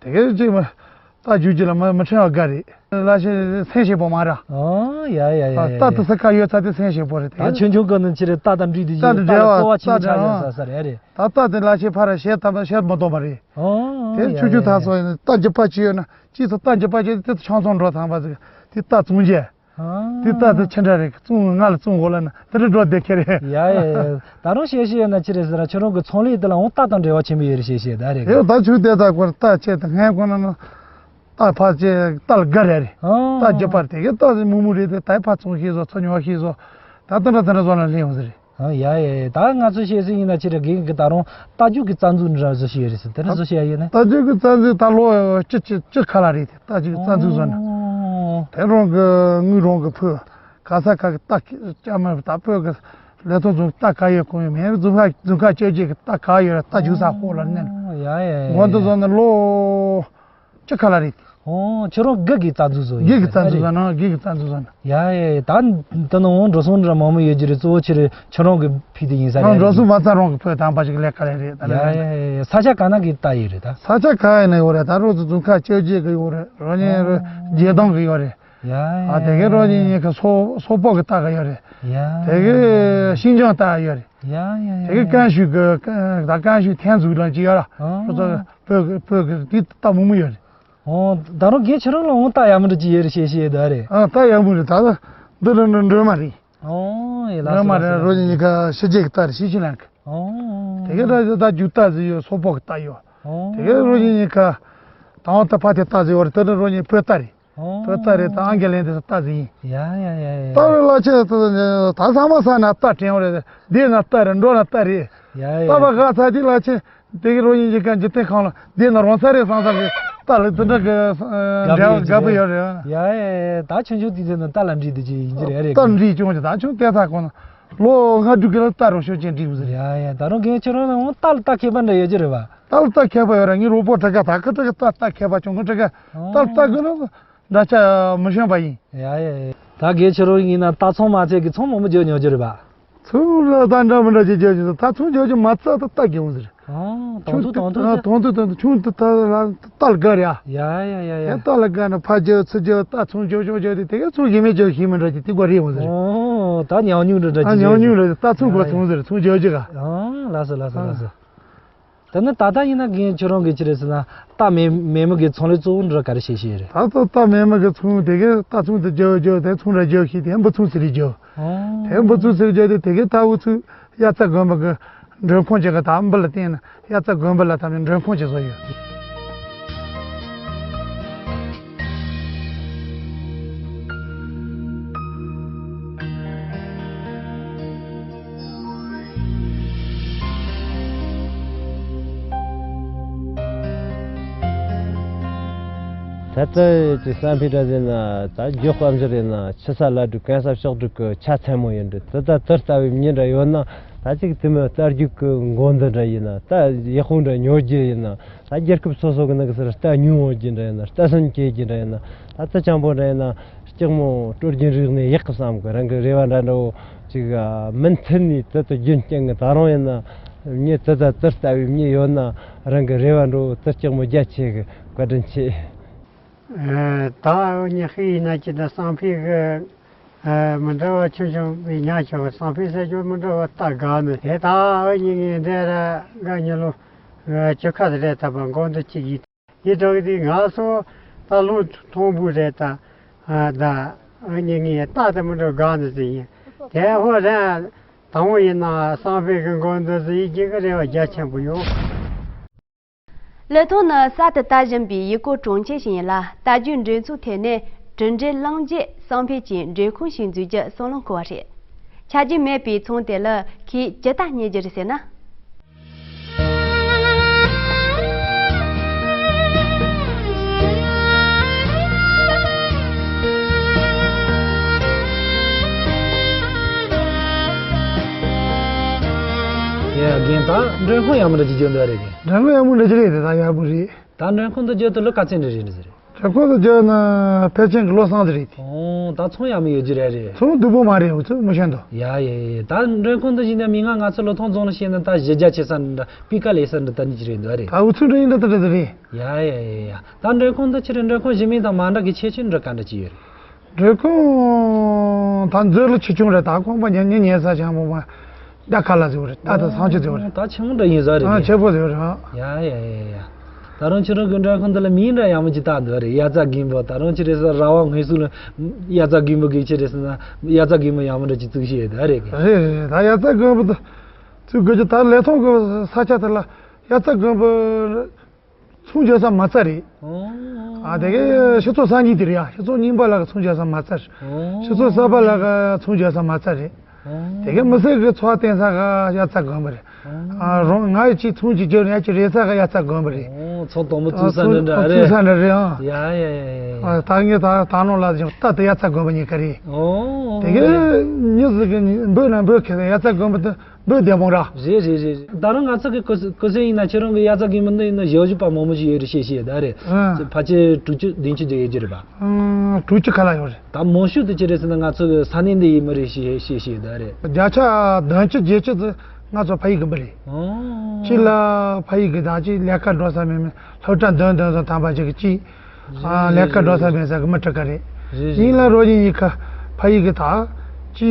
དེ་གའི་གཅིག་མ། རྟ་རྒྱུག་རྒྱུ་ལ་མི་མི་ཁྲེལ་བ་དགའ་རེད། ལ་ཤེ་སེམས་ཞིབ་པོ་མ་ར། ཨོ་ཡ་ཡ་ཡ་ཡ། རྟ་དུ་སི་ཁ་ཡོད་ཚ་དེ་སེམས་ཞིབ་པོ་རེད་དེ། ད་ཆུང་ཆུང་གི་ནི་ཕྱི་རེད་རྟ་དང་འདྲིས་དུ་རྟ་ཡིན་དུ་རྟ་ལ་འབྲེལ་བ་ཀོ་བ་ཆེན་པོ་ཆགས་ཡོད་ས་ས་རེད་རེད། ད་རྟ་དེ་ལ་ཤེ་ཕ་ར་ཤེ་ཐམ་པ་ཤེ་མ་གཏོང་པ་རེད། ཨོ་དེ་ཡ་ཆུང་ཆུང་ཡ་ཐ་ཡ། སོ་ཡིན་རྟ་རྒྱུག་པ་ཅི་ཡོད་ན་ཅི་ཚོ་རྟ་རྒྱུག་པ་ཅི་དེ་ཚོ་ཆང་ཚོང་འགྲོ་ཐང་པ་ཟིག་དེ་རྟ་བཙོང་རྒྱུ། དེ་ལྟ་དེ་ཆི་འདྲ་རེད། བཙོང་ང་ལ་བཙོང་འོ་ལ་ན་དེ་འདྲ་འགྲོ་བསྡད་ཁེ་རེད། ཡ་ཡ་ཡ། ད་རུང་བཤད་བཤད་ཡོད་ན་ཅི་རེད་ཟེར་ན་ཁྱོད་རང་གི་ཚོང་ལས་དེ་ལའང་རྟ་དང་འབྲེལ་བ་ཆེན་པོ་ཡོད་རེད་བཤད་བཤད་ད་རེད། ཡོད་ད་ཆུ་དེ་ད་ཀོ་རྟ་ཆེ་ད་ངའི་ཀོ་ན་ན་རྟ་ཕ་ཆེ་རྟ་ལ་དགའ་རེད་རེད། ཨ། རྟ་རྒྱུག་པར་དེ་གི་རྟ་མུ་མུ་རེད་དེ་ད་ཕ་བཙོང་ཤེས་སོ་ཚོ་ཉོ་ཤེས་སོ་ད་དེ་འདྲ་དེ་འདྲ་བཟོ་ན་ལེན་འོ་ཟེར་རེད། ཨ་ཡ་ཡ་ཡ། ད་ང་ཚོ་བཤད་སྲོལ་ཡིན་ན་ཅི་རེད་རྒན་གི་ད་རུང་རྟ་རྒྱུག་གི་རྩ་འཛུགས་འདྲ་བཟོ་ཞིག་ཡོད་རེད་ཟེར་དེ་འདྲ་བཟོ་ཞིག་ཡ་ཡོད་ན། རྟ་རྒྱུག་གི་རྩ་འཛུགས་ད་ལོ་བཅུ་བཅུ་བཅུ་ཁ་ལ་རེད་དེ། རྟ་རྒྱུག་རྩ་འཛུགས་བཟོ་ན། ཨོ། དེ་རང་གི་དངུལ་རང་གི་ཕུ། ག་ས་ག་གི་རྟ་ཅ་མ་ད་བོད་གི་ལས་ཐོག་རྫོང་རྟ་ག་ཡོད་གང་ཡོད་མེད་རྫོང་ཁ་རྫོང་ཁ་བཅོ་བརྒྱད་གི་རྟ་ག་ཡོད་ར་རྟ་རྒྱུག་ས་ཧོ་ལ་ནས། ཨོ་ཡ་ཡ་ཡ། མགོ་འདི་བཟོ་ན་ལོ་བཅུ་ཁ་ལ་རེད། ཨོ་ཁྱོད་རང་སྒེར་གི་རྩ་འཛུགས་བཟོ་ཡིན་ས་རེད། སྒེར་གི་རྩ་འཛུགས་བཟོ་ན་སྒེར་གི་རྩ་འཛུགས་བཟོ་ན། ཡ་ཡ་ཡ། ད་འདི་ནང་འགྲོ་སོང་འདྲ་མང་མོ་ཡོད་ཀྱི་རེད། གཙོ་བོ་ཁྱེད་རང་ཁྱོད་རང་གི་ཕུད་དེ་ཡིན་ས་རེད། འགྲོ་སོང་མ་རྩ་རང་གི་ཕུད་དམ་པ་ཞིག་ལས་ཀ་ལས་རེད་ད། ཡ་ཡ་ཡ། ས་ཆ་ག་ན་གི་རྟ་ཡོད་རེད་ད། ས་ཆ་ག་ཡིན་ན་ཡོད་རེད་ད། རོགས་ཚོ་རྫོང་ཁ་བཅོ་བརྒྱད་གི་ཡོད་རེད། རོགས་གཉིས་རེད། ཨོ། རྒྱལ་ཐང་གི་ཡོད་རེད། ཡ་ཡ། ཨ་དེ་གའི་རོགས་གཉིས་གཉིས་ཀ་སོག་སོག་པོ་གི་རྟ་ག་ཡོད་རེད། ཡ་ཡ། དེ་གའི་ཤིན་ཅང་རྟ་ཡོད་རེད། ཡ་ཡ་ཡ། དེ་གའི་ཀན་ཤུས་གི་ད་ཀན་ཤུས་ཐན་ཟུག་ལ་ཅི་ཡོད་ར། ཨོ། རོགས་ཚོ་བོད་གི་བོད་གི་དེ་རྟ་མང་མོ་ཡོད་རེད། ཨོ། ད་རུང་རྒན་ཁྱེད་རང་ལ་འོང་རྟ་ཡག་མོ་འདྲ་ཅིག་ཡོད་རེད་བཤད་བཤད་ད་རེད། ཨ་རྟ་ཡག་མོ་རེད་ད། འདི་ལ་འདྲ་འདྲ་མ་རེད། ཨོ་ཡེ་ལགས་སོ་ལགས་སོ། རོ་ཉི་ཉི་ཁ་ཕྱི་རྒྱལ་གི་རྟ་རེད་ཕྱི་ཕྱི་ལང་གི། ཨོ། དེ་གའི་ར་ད་རྒྱུག་རྟ་ཟིག་ཡོད་སོག་པོ་གི་རྟ་ཡོད། ཨོ། དེ་གའི་རོ་ཉི་ཉི་ཁ་དང་ད་ཕ་དེ་རྟ་ཟིག་ཡོད་རེད། དེ་ནི་རོ་ཉི་བོད་རྟ་རེད། ཨོ། བོད་རྟ་རེད་ད་ཨང་རྒས་ལེན་དེ་རྟ་ཟིག་ཡིན། ཡ་ཡ་ཡ་ཡ། རྟ་རེད་ལ་ཆེ་ད་ས་མ་ས་ན་རྟ་དྲན་རེད། བསྡད་ན་རྟ་རེད་འགྲོ་ན་རྟ་རེད། ཡ་ཡ། རྟ་པ་ག་ཚ་དེ་ལ་ཆེ། དེ་གི་རོ་ཉི་ཉི་ཁ་འཇིག་རྟེན་ཁམས་ལ་བསྡད་ན་རང་ས་རེད་བསམ་བསམ་གི་རྟ་ལ་དེ་འདྲ་གི་འདྲ་བ་དགའ་པོ་ཡོད་རེད། ཡ་ཡ་ཡ། ད་ཆུང་ཆུང་དུས་ཚོད་ནས་རྟ་ལ་འདྲིས་དུ་ཅི་ཡིན་གྱི་རེད་རེད། རྟ་འདྲིས་ཀྱང་ཅི་ད་ཆུང་དེ་ཚ་གོང་ལོ་ལྔ་དྲུག་གི་ལ་རྟ་རང་ཤོག་ཅན་འདྲིས་བཟོ་རེད། ཡ་ཡ། ད་རུང་རྒན་ཁྱེད་རང་ལ་འོང་རྟ་ལ་རྟ་མཁས་པ་འདྲ་ཡོད་ཀྱི་རེད་བ། རྟ་ལ་རྟ་མཁས་པ་ཡོད་རེད། ངའི་རོགས་པོ་དྲི་ག་ད་ཁ་དྲི་ག་རྟ་རྟ་མཁས་པ་ཆུང་ངུ་དྲི་ག་རྟ་ལ་རྟ་གི་ནི་འདྲ་ཆ་མི་ཤེས་པ་ཡིན། ཡ་ཡ་ཡ། ད་རྒན་ཁྱེད་རང་ཡིན་ན་རྟ་ཚོང་མ་ཚད་གི་ཚོང་མང་པོ་བརྗོད་མྱོང་ཀྱི་རེད་བ། ཚོང་ལ་ད་འདྲ་མི་འདྲ་ཅིག་རྒྱག་རྒྱུ་ད་ཚོང་རྒྱག་རྒྱུ་མ་རྩ་ད་རྟ་རྒྱག་འོང་ཟེར། ཨང་། དང་ཐུག་དང་ཐུག་ཨ་ད་དང་ཐུག་དང་ཐུག་ཆུང་དུ་ད་ལ་རྟ་ལ་དགའ་རེད་ཨ། ཡ་ཡ་ཡ་ཡ། ཡ་རྟ་ལ་དགའ་ན་ཕ་རྒྱག་ཚུར་རྒྱག་རྟ་ཚོང་རྒྱག་ཆོག་རྒྱག་དེ་དེ་ག་ཚོང་གཞན་མེད་རྒྱག་ཤེས་མི་འདྲ་ཅིག་དེ་ག་རེད་འོང་ཟེར། ཨོ་ད་ཉམས་མྱོང་འདྲ་འདྲ་ཨ་ཅིག་ཉམས་མྱོང་རེད། རེད་རྟ་ཚོང་ག་ཡ་ཚོང་ཟེར་ཚོང་རྒྱག་རྒྱུ་ག་ཨང་། ལགས་སོ་ལགས་སོ་ལགས་སོ། དེ་ནི་ད་ལྟ་ཡིན་ན་རྒན་ཁྱོད་རང་གི་ཅི་རེད་ཟེར་ན་རྟ་མེད་མེད་མི་གི་ཚོང་ལས་གཙོ་བོ་འདྲ་ག་རེ་བྱེད་ཤེས་རེད། ད་ལྟ་རྟ་མེད་མི་གི་ཚོང་དེ་གའི་རྟ་ཚོང་དུ་རྒྱག་རྒྱག་དེ་ཚོང་ར་རྒྱག་ཤེས་དེ་འབུ་ཚོང་ཟེར་རེད་རྒྱག་ཨོ། དེ་འབུ་ཚོང་ཟེར་རྒྱག་དེ་དེ་གའི་རྟ་འུ་ཚོའི་དབྱར་རྩྭ་དགུན་འབུ་གི་མགྲོན་ཁང་ཅིག་གི་ད་འབུ་ལ་བརྟེན་ནས་དབྱར་རྩྭ་དགུན་འབུ་ལ་ཐམས་ཅད་མགྲོན་ཁང་ཅིག་བཟོ་ཡོད། ད་ལྟ་ཀྱི་བསམ་འཕེལ་འདྲ་ཟེར་ན་ད་རྒྱུ་དཔལ་འབྱོར་ཡིན་ན་ཆུ་ས་ལ་འགྲོ་གན་ས་ཕྱོགས་འགྲོ་གི་ཆ་ཚང་མོ་ཡིན་འདྲ། ད་ད་དུ་ལྟ་བའི་མྱི་འདྲ་ཡོད་ན་ད་ཅིག་དེ་མོ་རྟ་རྒྱུག་གི་མགོ་འདི་འདྲ་ཡིན་ན་ད་ཡག་པོ་འདྲ་ཉོ་རྒྱུ་ཡིན་ན། ད་རྒྱལ་ཁབ་སོ་སོ་གི་ནང་གི་སར་རྟ་ཉུང་བོ་རྒྱུ་འདྲ་ཡིན་ན་རྟ་སུན་སྐྱེ་རྒྱུ་འདྲ་ཡིན་ན་ད་རྩི་ཆང་པོ་འདྲ་ཡིན་ན་ལྕགས་མོ་སྤྲོད་རྒྱུ་རིག་ནས་ཡག་གི་བསམ་གི། རང་གི་རེ་བ་འདྲ་འདྲ་བོ་ཅིག་མུ་མཐུད་ནས་དུ་དུ་རྒྱུན་བསྐྱངས་གི། ད་རུང་ཡིན་ན་མྱི་དུ་ད་དུ་ལྟ་བུའི་མྱི་ཡོད་ན་རང་གི་རེ་བ་འདྲ་བོ་དུ་ལྕགས་མོ་རྒྱ་ཆེ་གི། བཀའ་དྲིན་ཆེ། ད་འུ་གཉིས་ཧི་ཡིན་ན་ཅི་ད་བསམ་འཕེལ་གི་མི་འདྲ་བ་ཆུང་ཆུང་བའི་ཉག་ཆུང་བསམ་འཕེལ་ཟེར་རྒྱུ་མི་འདྲ་བ་ད་དགའ་ནི་དེ་ད་འུ་གཉིས་ངས་འདྲ་ར་དགའ་ཉི་ལོ་བཅུ་ཁ་རེད་ད་པ་མགོ་འདི་གཅིག་ཡིན། ཡིན་དྲག་དེ་ང་སོ་ད་ལུང་མཐོན་པོ་རེད་ད། ཨ་ད་ཨ་ནི་ངས་རྟ་དེ་མི་འགྲོ་དགའ་ནི་ཟིག་ཡིན། དེ་ཧོ་ར་དང་པོ་ཡིན་ན་བསམ་འཕེལ་གི་མགོ་འདི་ཟིག་ཡིན་གྱི་གི་རེ་བ་རྒྱ་ཆེན་པོ་ཡོད། ཀླུ་ཐོང་ནི་གསར་དུ་བཏབ་བཞིན་པའི་ཡུལ་སྐོར་གྲོང་ཁྱེར་ཞིག་ཡིན་ལ་རྟ་རྒྱུག་འགྲན་ཚོགས་ཐད་ནས་གྲུབ་འབྲས་བླངས་རྗེས་བསམ་འཕེལ་གྱིས་མགྲོན་ཁང་ཞིག་འཛུགས་རྒྱུ་བསམ་བློ་འཁོར་བ་རེད། ཆ་རྒྱུས་མེད་པའི་ཚོང་དེ་ལ་ཁོས་ཇི་ལྟར་རྙེད་རྒྱུ་རེད་ཟེར་ན། ཡ་རྒན་ད་མགྲོན་ཁང་ཡག་མོ་འདྲ་ཅིག་བརྒྱབ་འདུག་རེད་རྒན། མགྲོན་ཁང་ཡག་མོ་འདྲ་ཅིག་རེད་དེ་ད་ཡག་པོ་རེད། ད་མགྲོན་ཁང་དུ་བརྒྱབ་དུས་ལོ་ག་ཚོད་འདྲ་རེད་འདྲ་ཟེར། མགྲོན་ཁང་དུ་བརྒྱབ་ན་ཕལ་ཆེར་གྱི་ལོ་གསུམ་ཙམ་རེད་དེ། ཨོ་ད་ཚོང་ཡག་མོ་ཡོད་རྒྱུ་རེད་རེད། ཚོང་སྡུག་པོ་མ་རེད་འུ་ཚོ་མི་ཤེས་འདུག་ཡ་ཡ་ཡ་ད་མགྲོན་ཁང་དུ་བཞུགས་ན་མི་ང་ང་ཚོ་ཀླུ་ཐོང་རྫོང་ལ་བཤད་ན་ད་གཞི་རྒྱ་ཆེ་ས་འདྲ་སྤུས་ཀ་ལེགས་ས་འདྲ་ད་ནི་ཅི་རེད་འདུག་རེད། ད་འུ་ཚོ་འདྲ་ཡིན་འདྲ་ད་འདྲ་ད་རེད། ཡ་ཡ་ཡ་ཡ་ད་མགྲོན་ཁང་དུ་ཕྱིར་མགྲོན་ཁང་གཞན་མིན་དང་མ་འདྲ་གི་ཁྱད་ཆོས་འདྲ་ག་འདྲ་ཅི་ཡོད་རེད། མགྲོན་ཁང་ད་མཛོད་ལ་ཆེ་ཆུང་རེད། ད་ཁང་པ་ཉན་ཉན་ཉན་ས་ཆེན་པོ་མ་རྟ་ཁ་ལ་ཟེར་བ་རེད། རྟ་དང་སྲང་ཆུ་ཟེར་བ་རེད། ད་ཆེན་མོ་འདྲ་ཡིན་ས་རེད། ཨ་ཆེ་པོ་ཟེར་བ་རེད། ཡ་ཡ་ཡ་ཡ། ད་རུང་ཁྱེད་རང་གི་མགྲོན་ཁང་འདི་ལ་མིང་འདྲ་ཡག་མོ་ཅིག་བཏགས་འདུག་རེད། དབྱར་རྩྭ་དགུན་འབུ། ད་རུང་ཅི་རེད་ཟེར་ར་བ་ངོས་སུ་ལ་དབྱར་རྩྭ་དགུན་འབུ་གི་ཅི་རེད་ཟེར་ན་དབྱར་རྩྭ་དགུན་འབུ་ཡག་མོ་འདྲ་ཅིག་བཙུགས་ཤེས་ཡོད་ད་རེད་གི། རེད་རེད་རེད། ད་དབྱར་རྩྭ་དགུན་འབུ་དེ་བཙུགས་དགོས་ཀྱི། ད་ལི་ཐང་གི་ས་ཆ་དེ་ལ་དབྱར་རྩྭ་དགུན་འབུ་ཚོང་རྒྱག་ས་མ་རྩ་རེད། ཨོ། ཨ་དེ་གའི་ཕྱི་ཚོ་སང་ཉིན་དེ་རེད་ཡ། ཕྱི་ཚོ་རྙིང་པ་ལ་ག་ཚོང་རྒྱག་ས་མ་རྩ་རེད། ཨོ། ཕྱི་ཚོ་གསར་པ་ལ་ག་ཚོང་རྒྱག་ས་མ་རྩ་རེད། ཨོ། དེ་གའི་མི་སེར་གི་འཚོ་བ་བརྟེན་ས་ག་དབྱར་རྩྭ་དགུན་འབུ་རེད། ཨོ། ཨ་རང་ང་ཡི་ཅིག་ཚོང་ཅིག་རྒྱག་ན་ཡ་ཅིག་རེད་ས་ག་དབྱར་རྩྭ་དགུན་འབུ་རེད། ཨོ་ཚོང་དང་པོ་ཨ་བཙུགས་ས་ཚོང་འདྲ་འདྲ་ཨ་བཙུགས་རེད། ས་འདྲ་རེད་ཨང་། ཡ་ཡ་ཡ་ཡ་ཡ། ཨ་ད་ངས་ད་ད་ནང་ལ་ཅིག་རྟ་དེ་དབྱར་རྩྭ་དགུན་འབུ་གཉིས་ཀ་རེད། ཨོ། དེ་གའི་མྱི་ཟིག་གི་འབུ་ན་འབུ་ཁེ་དབྱར་རྩྭ་དགུན་འབུ་དེ། འབུ་བདེ་མོ་ར། རེད་རེད་རེད་རེད། ད་རུང་ང་ཚོ་གི་ཀུ་ཀུ་སེ་ཡིན་ན་ཁྱེད་རང་གི་དབྱར་རྩྭ་དགུན་འབུ་འདི་ཡིན་ན་ཞོ་ཞུ་པ་མང་པོ་ཞིག་ཡོད་རེད་ཤེས་ཤེས་ད་རེད། ཨ། ཕལ་ཆེར་དྲུག་ཅུ་བདུན་ཅུ་དེ་ཡོད་རྒྱུ་རེད་པ། ཨ་དྲུག་ཅུ་ཁ་ལ་ཡོད་རེད། ད་མང་ཤོས་དེ་ཅི་རེད་ཟེར་ན་ང་ཚོ་གི་ས་གནས་འདི་ཡིན་མི་རེད་ཤེས་ཤེས་ཤེས་ད་རེད། བརྒྱ་ཆ་བདུན་ཅུ་བརྒྱད་ཅུ་ཙམ་ང་ཚོ་ཕ་ཡུལ་གི་འབུ་རེད། ཨོ། གཅིག་ལ་ཕ་ཡུལ་གི་ད་གཅིག་ལས་ཀ་འགྲོ་ས་མེད་མེད་སློབ་གྲྭ་འདོན་འདོན་སོང་ཐམ་པ་ཅིག་གི་གཅིག་ཨ་ལས་ཀ་འགྲོ་ས་མེད་ས་གི་མི་ཁྲི་ཀ་རེད། རེད་རེད། ཡིན་ལ་རོ་ཡིན་ཡིན་ཁ་ཕ་ཡུལ་གི་ད་ཅི་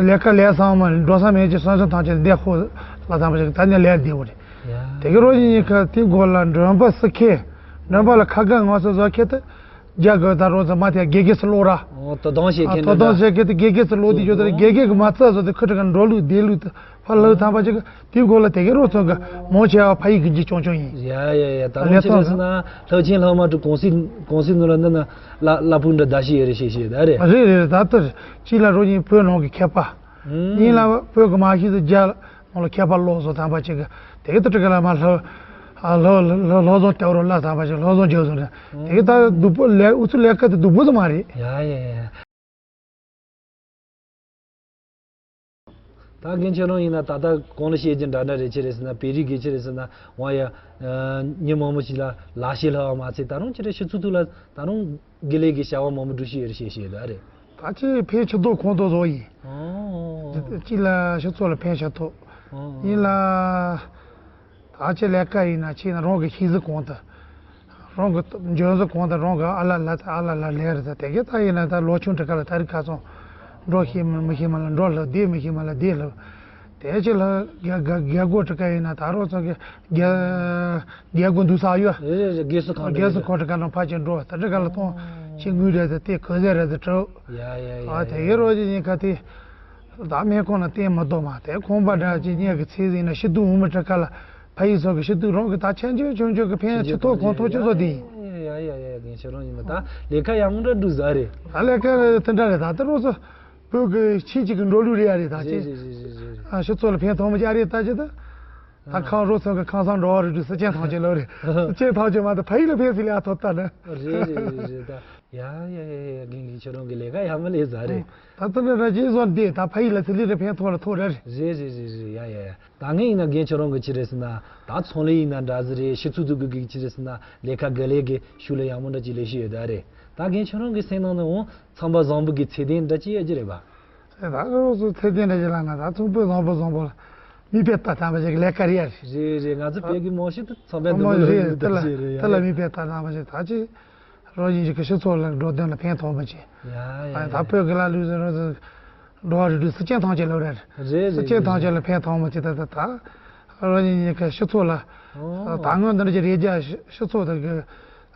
ལས་ཀ་ལས་སང་མ་འགྲོ་ས་མེད་ཅི་སོན་སོན་ཐང་ཆེན་བསྡད་ཧོ་ལ་ཐང་པ་ཞིག་ད་ནི་ལས་བདེ་བོ་རེད། ཡ། དེ་གི་རོ་ཡིན་ཡིན་ཁ་དེ་མགོ་ལ་མགྲོན་པོ་སུ་ཁེ་མགྲོན་པོ་ལ་ཁ་ག་ངོ་སོ་བཟོ་ཁེ་ད་རྒྱ་གི་ད་རོ་ཚོ་མ་དེ་དགེ་རྒན་སུ་ལོ་ར། ཨོ་དོ་དམ་བྱེད་ཨ་མཁན་དོ་དམ་འདྲ་འདྲ། བྱེད་མཁན་དེ་དགེ་རྒན་སུ་ལོ་དེ་ཡོད་དེ་དགེ་རྒན་གི་མ་རྩ་བཟོ་དེ་ཁུ་ཁྲི་ག་འགྲོ་ལུགས་བསྡད་ལུགས་དེ། ཕར་ལོག་ཐང་པ་ཅིག་དེའི་མགོ་ལ་དེ་གའི་རོ་ཚོ་གི་མོ་ཆེ་བ་ཕ་ཡུལ་གི་འཇིག་ཆུང་ཆུང་ཡིན། ཡ་ཡ་ཡ་ད་ལོ་ལས་ཆེ་རེད་ཟེར་ན་ལྷ་ཆེན་ལྷག་མ་ཀྲུ་གོང་སྲིད་གོང་སྲིད་ནོར་ལ་འདི་ན་ལ་ལ་ཕུག་འདྲ་ཟླ་ཤི་ཡོད་རེད་ཤེས་ཤེས་ད་རེད། རེད་རེད་རེད། ད་ལྟ་གཅིག་ལ་རོ་ཡིན་བོད་ནང་གི་མཁས་པ་ཡིན་ལ་བོད་གི་མ་ཤི་ཟེར་རྒྱ་ནང་ལ་མཁས་པ་ལོག་སོང་ཐང་པ་ཅིག་གི་དེ་གའི་ད་ཀྲི་ག་ལ་མ་ལྷ་ལྷ་ལྷ་ལྷ་བཟང་ལྟ་བུ་རོ་ལ་ཐང་པ་ཅིག་ལྷ་བཟང་རྒྱལ་བཟང་རེད། དེ་གའི་ད་སྡུག་པོ་ལས་འུ་ཚོ་ལས་ཀ་དེ་སྡུག་པོ་ཟེར་མ་རེད། ཡ་ཡ་ཡ། ད་རྒན་ཁྱེད་རང་ཡིན་ན་ད་ལྟ་གོང་ལ་བཤད་རྒྱུ་འདྲ་འདྲ་རེད་ཆེ་རེད་ཟེར་ན་བོད་རིགས་གི་ཆེ་རེད་ཟེར་ན་ཝང་ཡ། མྱི་མང་པོ་ཞིག་ལ་ལག་ཤེས་ལྷག་པ་མ་ཚད་ད་རུང་ཆེ་རེད་ཕྱི་ཚུལ་ཚུལ་ལ་ད་རུང་དགེ་ལས་ཀྱི་བྱ་བ་མང་པོ་སྒྲུབ་བཞིན་ཡོད་རེད་ཤེས་ཤེས་ལ་རེད། ད་ ད་ཅི་ཕན་ཆུ་ཐོག་ཁོང་ཐོག་བཟོ་ཡིན། ཨོ། གཅིག་ལ་སྤྱི་ཚོགས་ལ་ཕན་ཆུ་ཐོག་ཨོ། ཡིན་ལ། ད་ཅི་ལས་ཀ་ཡིན་ན་ཆེ་ན་རང་གི་ཤེས་གཟིགས་གོང་དུ། རང་གི་འཇོན་གཟིགས་གོང་དུ་རང་གི་ཨ་ལ་ལ་ཨ་ལ་ལ་ལས་རེད། ད་དེ་གས་ད་ཡིན་ན་ད་ལོ་ཆུང་འདྲ་ག་ལ་ད་རིག་ཁ་སང་འགྲོ་ཤེས་མ་མི་ཤེས་མ་ལ་འགྲོ་ལ་བསྡད་མི་ཤེས་མ་ལ་བསྡད་ལ། དེ་ཅི་ལ་རྒྱ་རྒྱ་རྒྱ་སྒོ་འདྲ་ག་ཡིན་ན་ད་རང་ཚོ་གི་རྒྱ་རྒྱལ་སྒོ་འདུག་ས་ཡོད། རེད་རེད་རེད། དགེ་སུ་ཁང་དགེ་སུ་ཁོ་དྲི་ག་ལ་ཕ་ཆེན་འགྲོ་ད་དྲི་ག་ལ་གཏོང་ཆེ་དངུལ་རེ་ཟེར་ཏེ་གོས་ཟེར་རེ་ཟེར་གྲོ། ཡ་ཡ་ཡ། ཨ་དེ་གི་རོ་ཅི་ཡིན་ཁ་དེ་ད་སྨན་ཁང་ལ་བསྟན་མ་གཏོགས་མ་དེ་ཁོང་པ་འདྲ་ཅི་ཉེ་གི་ཚེ་ཟིན་ན་ཤི་དུག་འུ་མི་དྲི་ག་ལ་ཕ་ཡི་སོགས་ཀྱི་ཤི་དུག་རང་གི་ད་ཆེན་ཆེན་ཆུང་ཆུང་གི་ཕན་ཆེ་ཐོག་ཁོང་ཐོག་ཆེ་སོགས་དེ་ཡིན། ཡ་ཡ་ཡ་ཡ། རྒན་ཁྱེད་རང་ཡིན་མ་ད་ལས་ཀ་ཡག་མོ་འདྲ་འགྲུབ་ཟ་རེད། ད་ལས་ཀ་དེ་འདྲ་རེད། ད་དེ་རོ་སོ་བོད་ཀྱི་ཆིན་གཅིག་གི་འགྲོ་ལུགས་རེད་ཡ་རེད། ད་རེད་ཅི་རེད་རེད་རེད་རེད། ཨ་ཤི་ཚོ་ལ་ཕན་ཐོགས་མི་ཅི་ཨ་རེད་ད་ཅི་ད། ད་ཁང་རོ་ཚང་གི་ཁང་བཟང་འགྲོ་བ་རེད་འདུག་སེ་ཅན་ཐང་ཆེན་ལོ་རེད། སེ་ཅན་ཐང་ཆེན་མ་གཏོགས་ཕ་ཡུལ་ལ་ཕན་སི་ལ་ཐོབ་ལྟ་ན། རེད་རེད་རེད་རེད། ད་ཡ་ཡ་ཡ་ཡ། རྒན་རྒན་ཁྱོད་རང་གི་ལས་ཀ་ཡག་མོ་ལས་ཟ་རེད། ད་ལྟ་ན་ར་ཅི་བཟོ་འདི་ད་ཕ་ཡུལ་ལ་སི་ལི་རེ་ཕན་ཐོགས་ལ་ཐོགས་ར་རེད། རེད་རེད་རེད་རེད། ཡ་ཡ་ཡ། ད་ངས་ཡིན་ན་རྒན་ཁྱོད་རང་གི་ཅི་རེད་ཟེར་ན་ད་ཚོང་ལས་ཡིན་ན་འདྲ་ཟི་རེད། ཕྱི་ཚུལ་དུ་གི་གི་ཅི་རེད་ཟེར་ན་ལས་ཀ་ག་ལས་གི་ཤུགས་ལ་ཡག་མོ་འདྲ་ཅིག་ལས་ཤི་ཡོད་ད་རེད། ད་རྒན་ཁྱོད་རང་གི་སེམས་ནང་ནས་འོང་ཚངས་པ་བཟང་པོ་གི་ཚད་ལྡན་འདྲ་ཅི་ཡོད་ཀྱི་རེད་པ། ད་རོ་སོ་ཚད་ལྡན་འདྲ་ཅི་ལ་ན་ད་ཚོང་དཔོན་བཟང་པོ་བཟང་པོ་ལ་མིག་དཔེ་ལྟ་ཐམ་པ་ཞིག་ལས་ཀ་རེད་ཡ། རེད་རེད། ང་ཚོ་བོད་ཀྱི་མང་ཤོས་དུ་ཚངས་པའི་མང་འདུ་ཤོས་ལ་དེ་ལ་དེ་ལ་མིག་དཔེ་ལྟ་ཐམ་པ་ཞིག་ད་ཅི་རོ་ཡིན་ཅིག་གི་སྤྱི་ཚོགས་ལ་འགྲོ་དོན་ལ་ཕན་ཐོགས་མ་ཅི། ཡ་ཡ་ཡ། ད་བོད་ཀྱི་ལ་ལུས་ཟེར་རོ་སོ་འགྲོ་བ་རེ་འདུག་སེ་ཅན་ཐང་ཆེན་ལོ་རེད། རེད་རེད། སེ་ཅན་ཐང་ཆེན་ལ་ཕན་ཐོགས་མ་ཅི་ད་ད་ད་རོ་ཡིན་ཅིག་གི་སྤྱི་ཚོགས་ལ་ད་ངོས་འདི་འདྲ་ཅི་རེད་རྒྱ་སྤྱི་ཚོགས་དང་གི་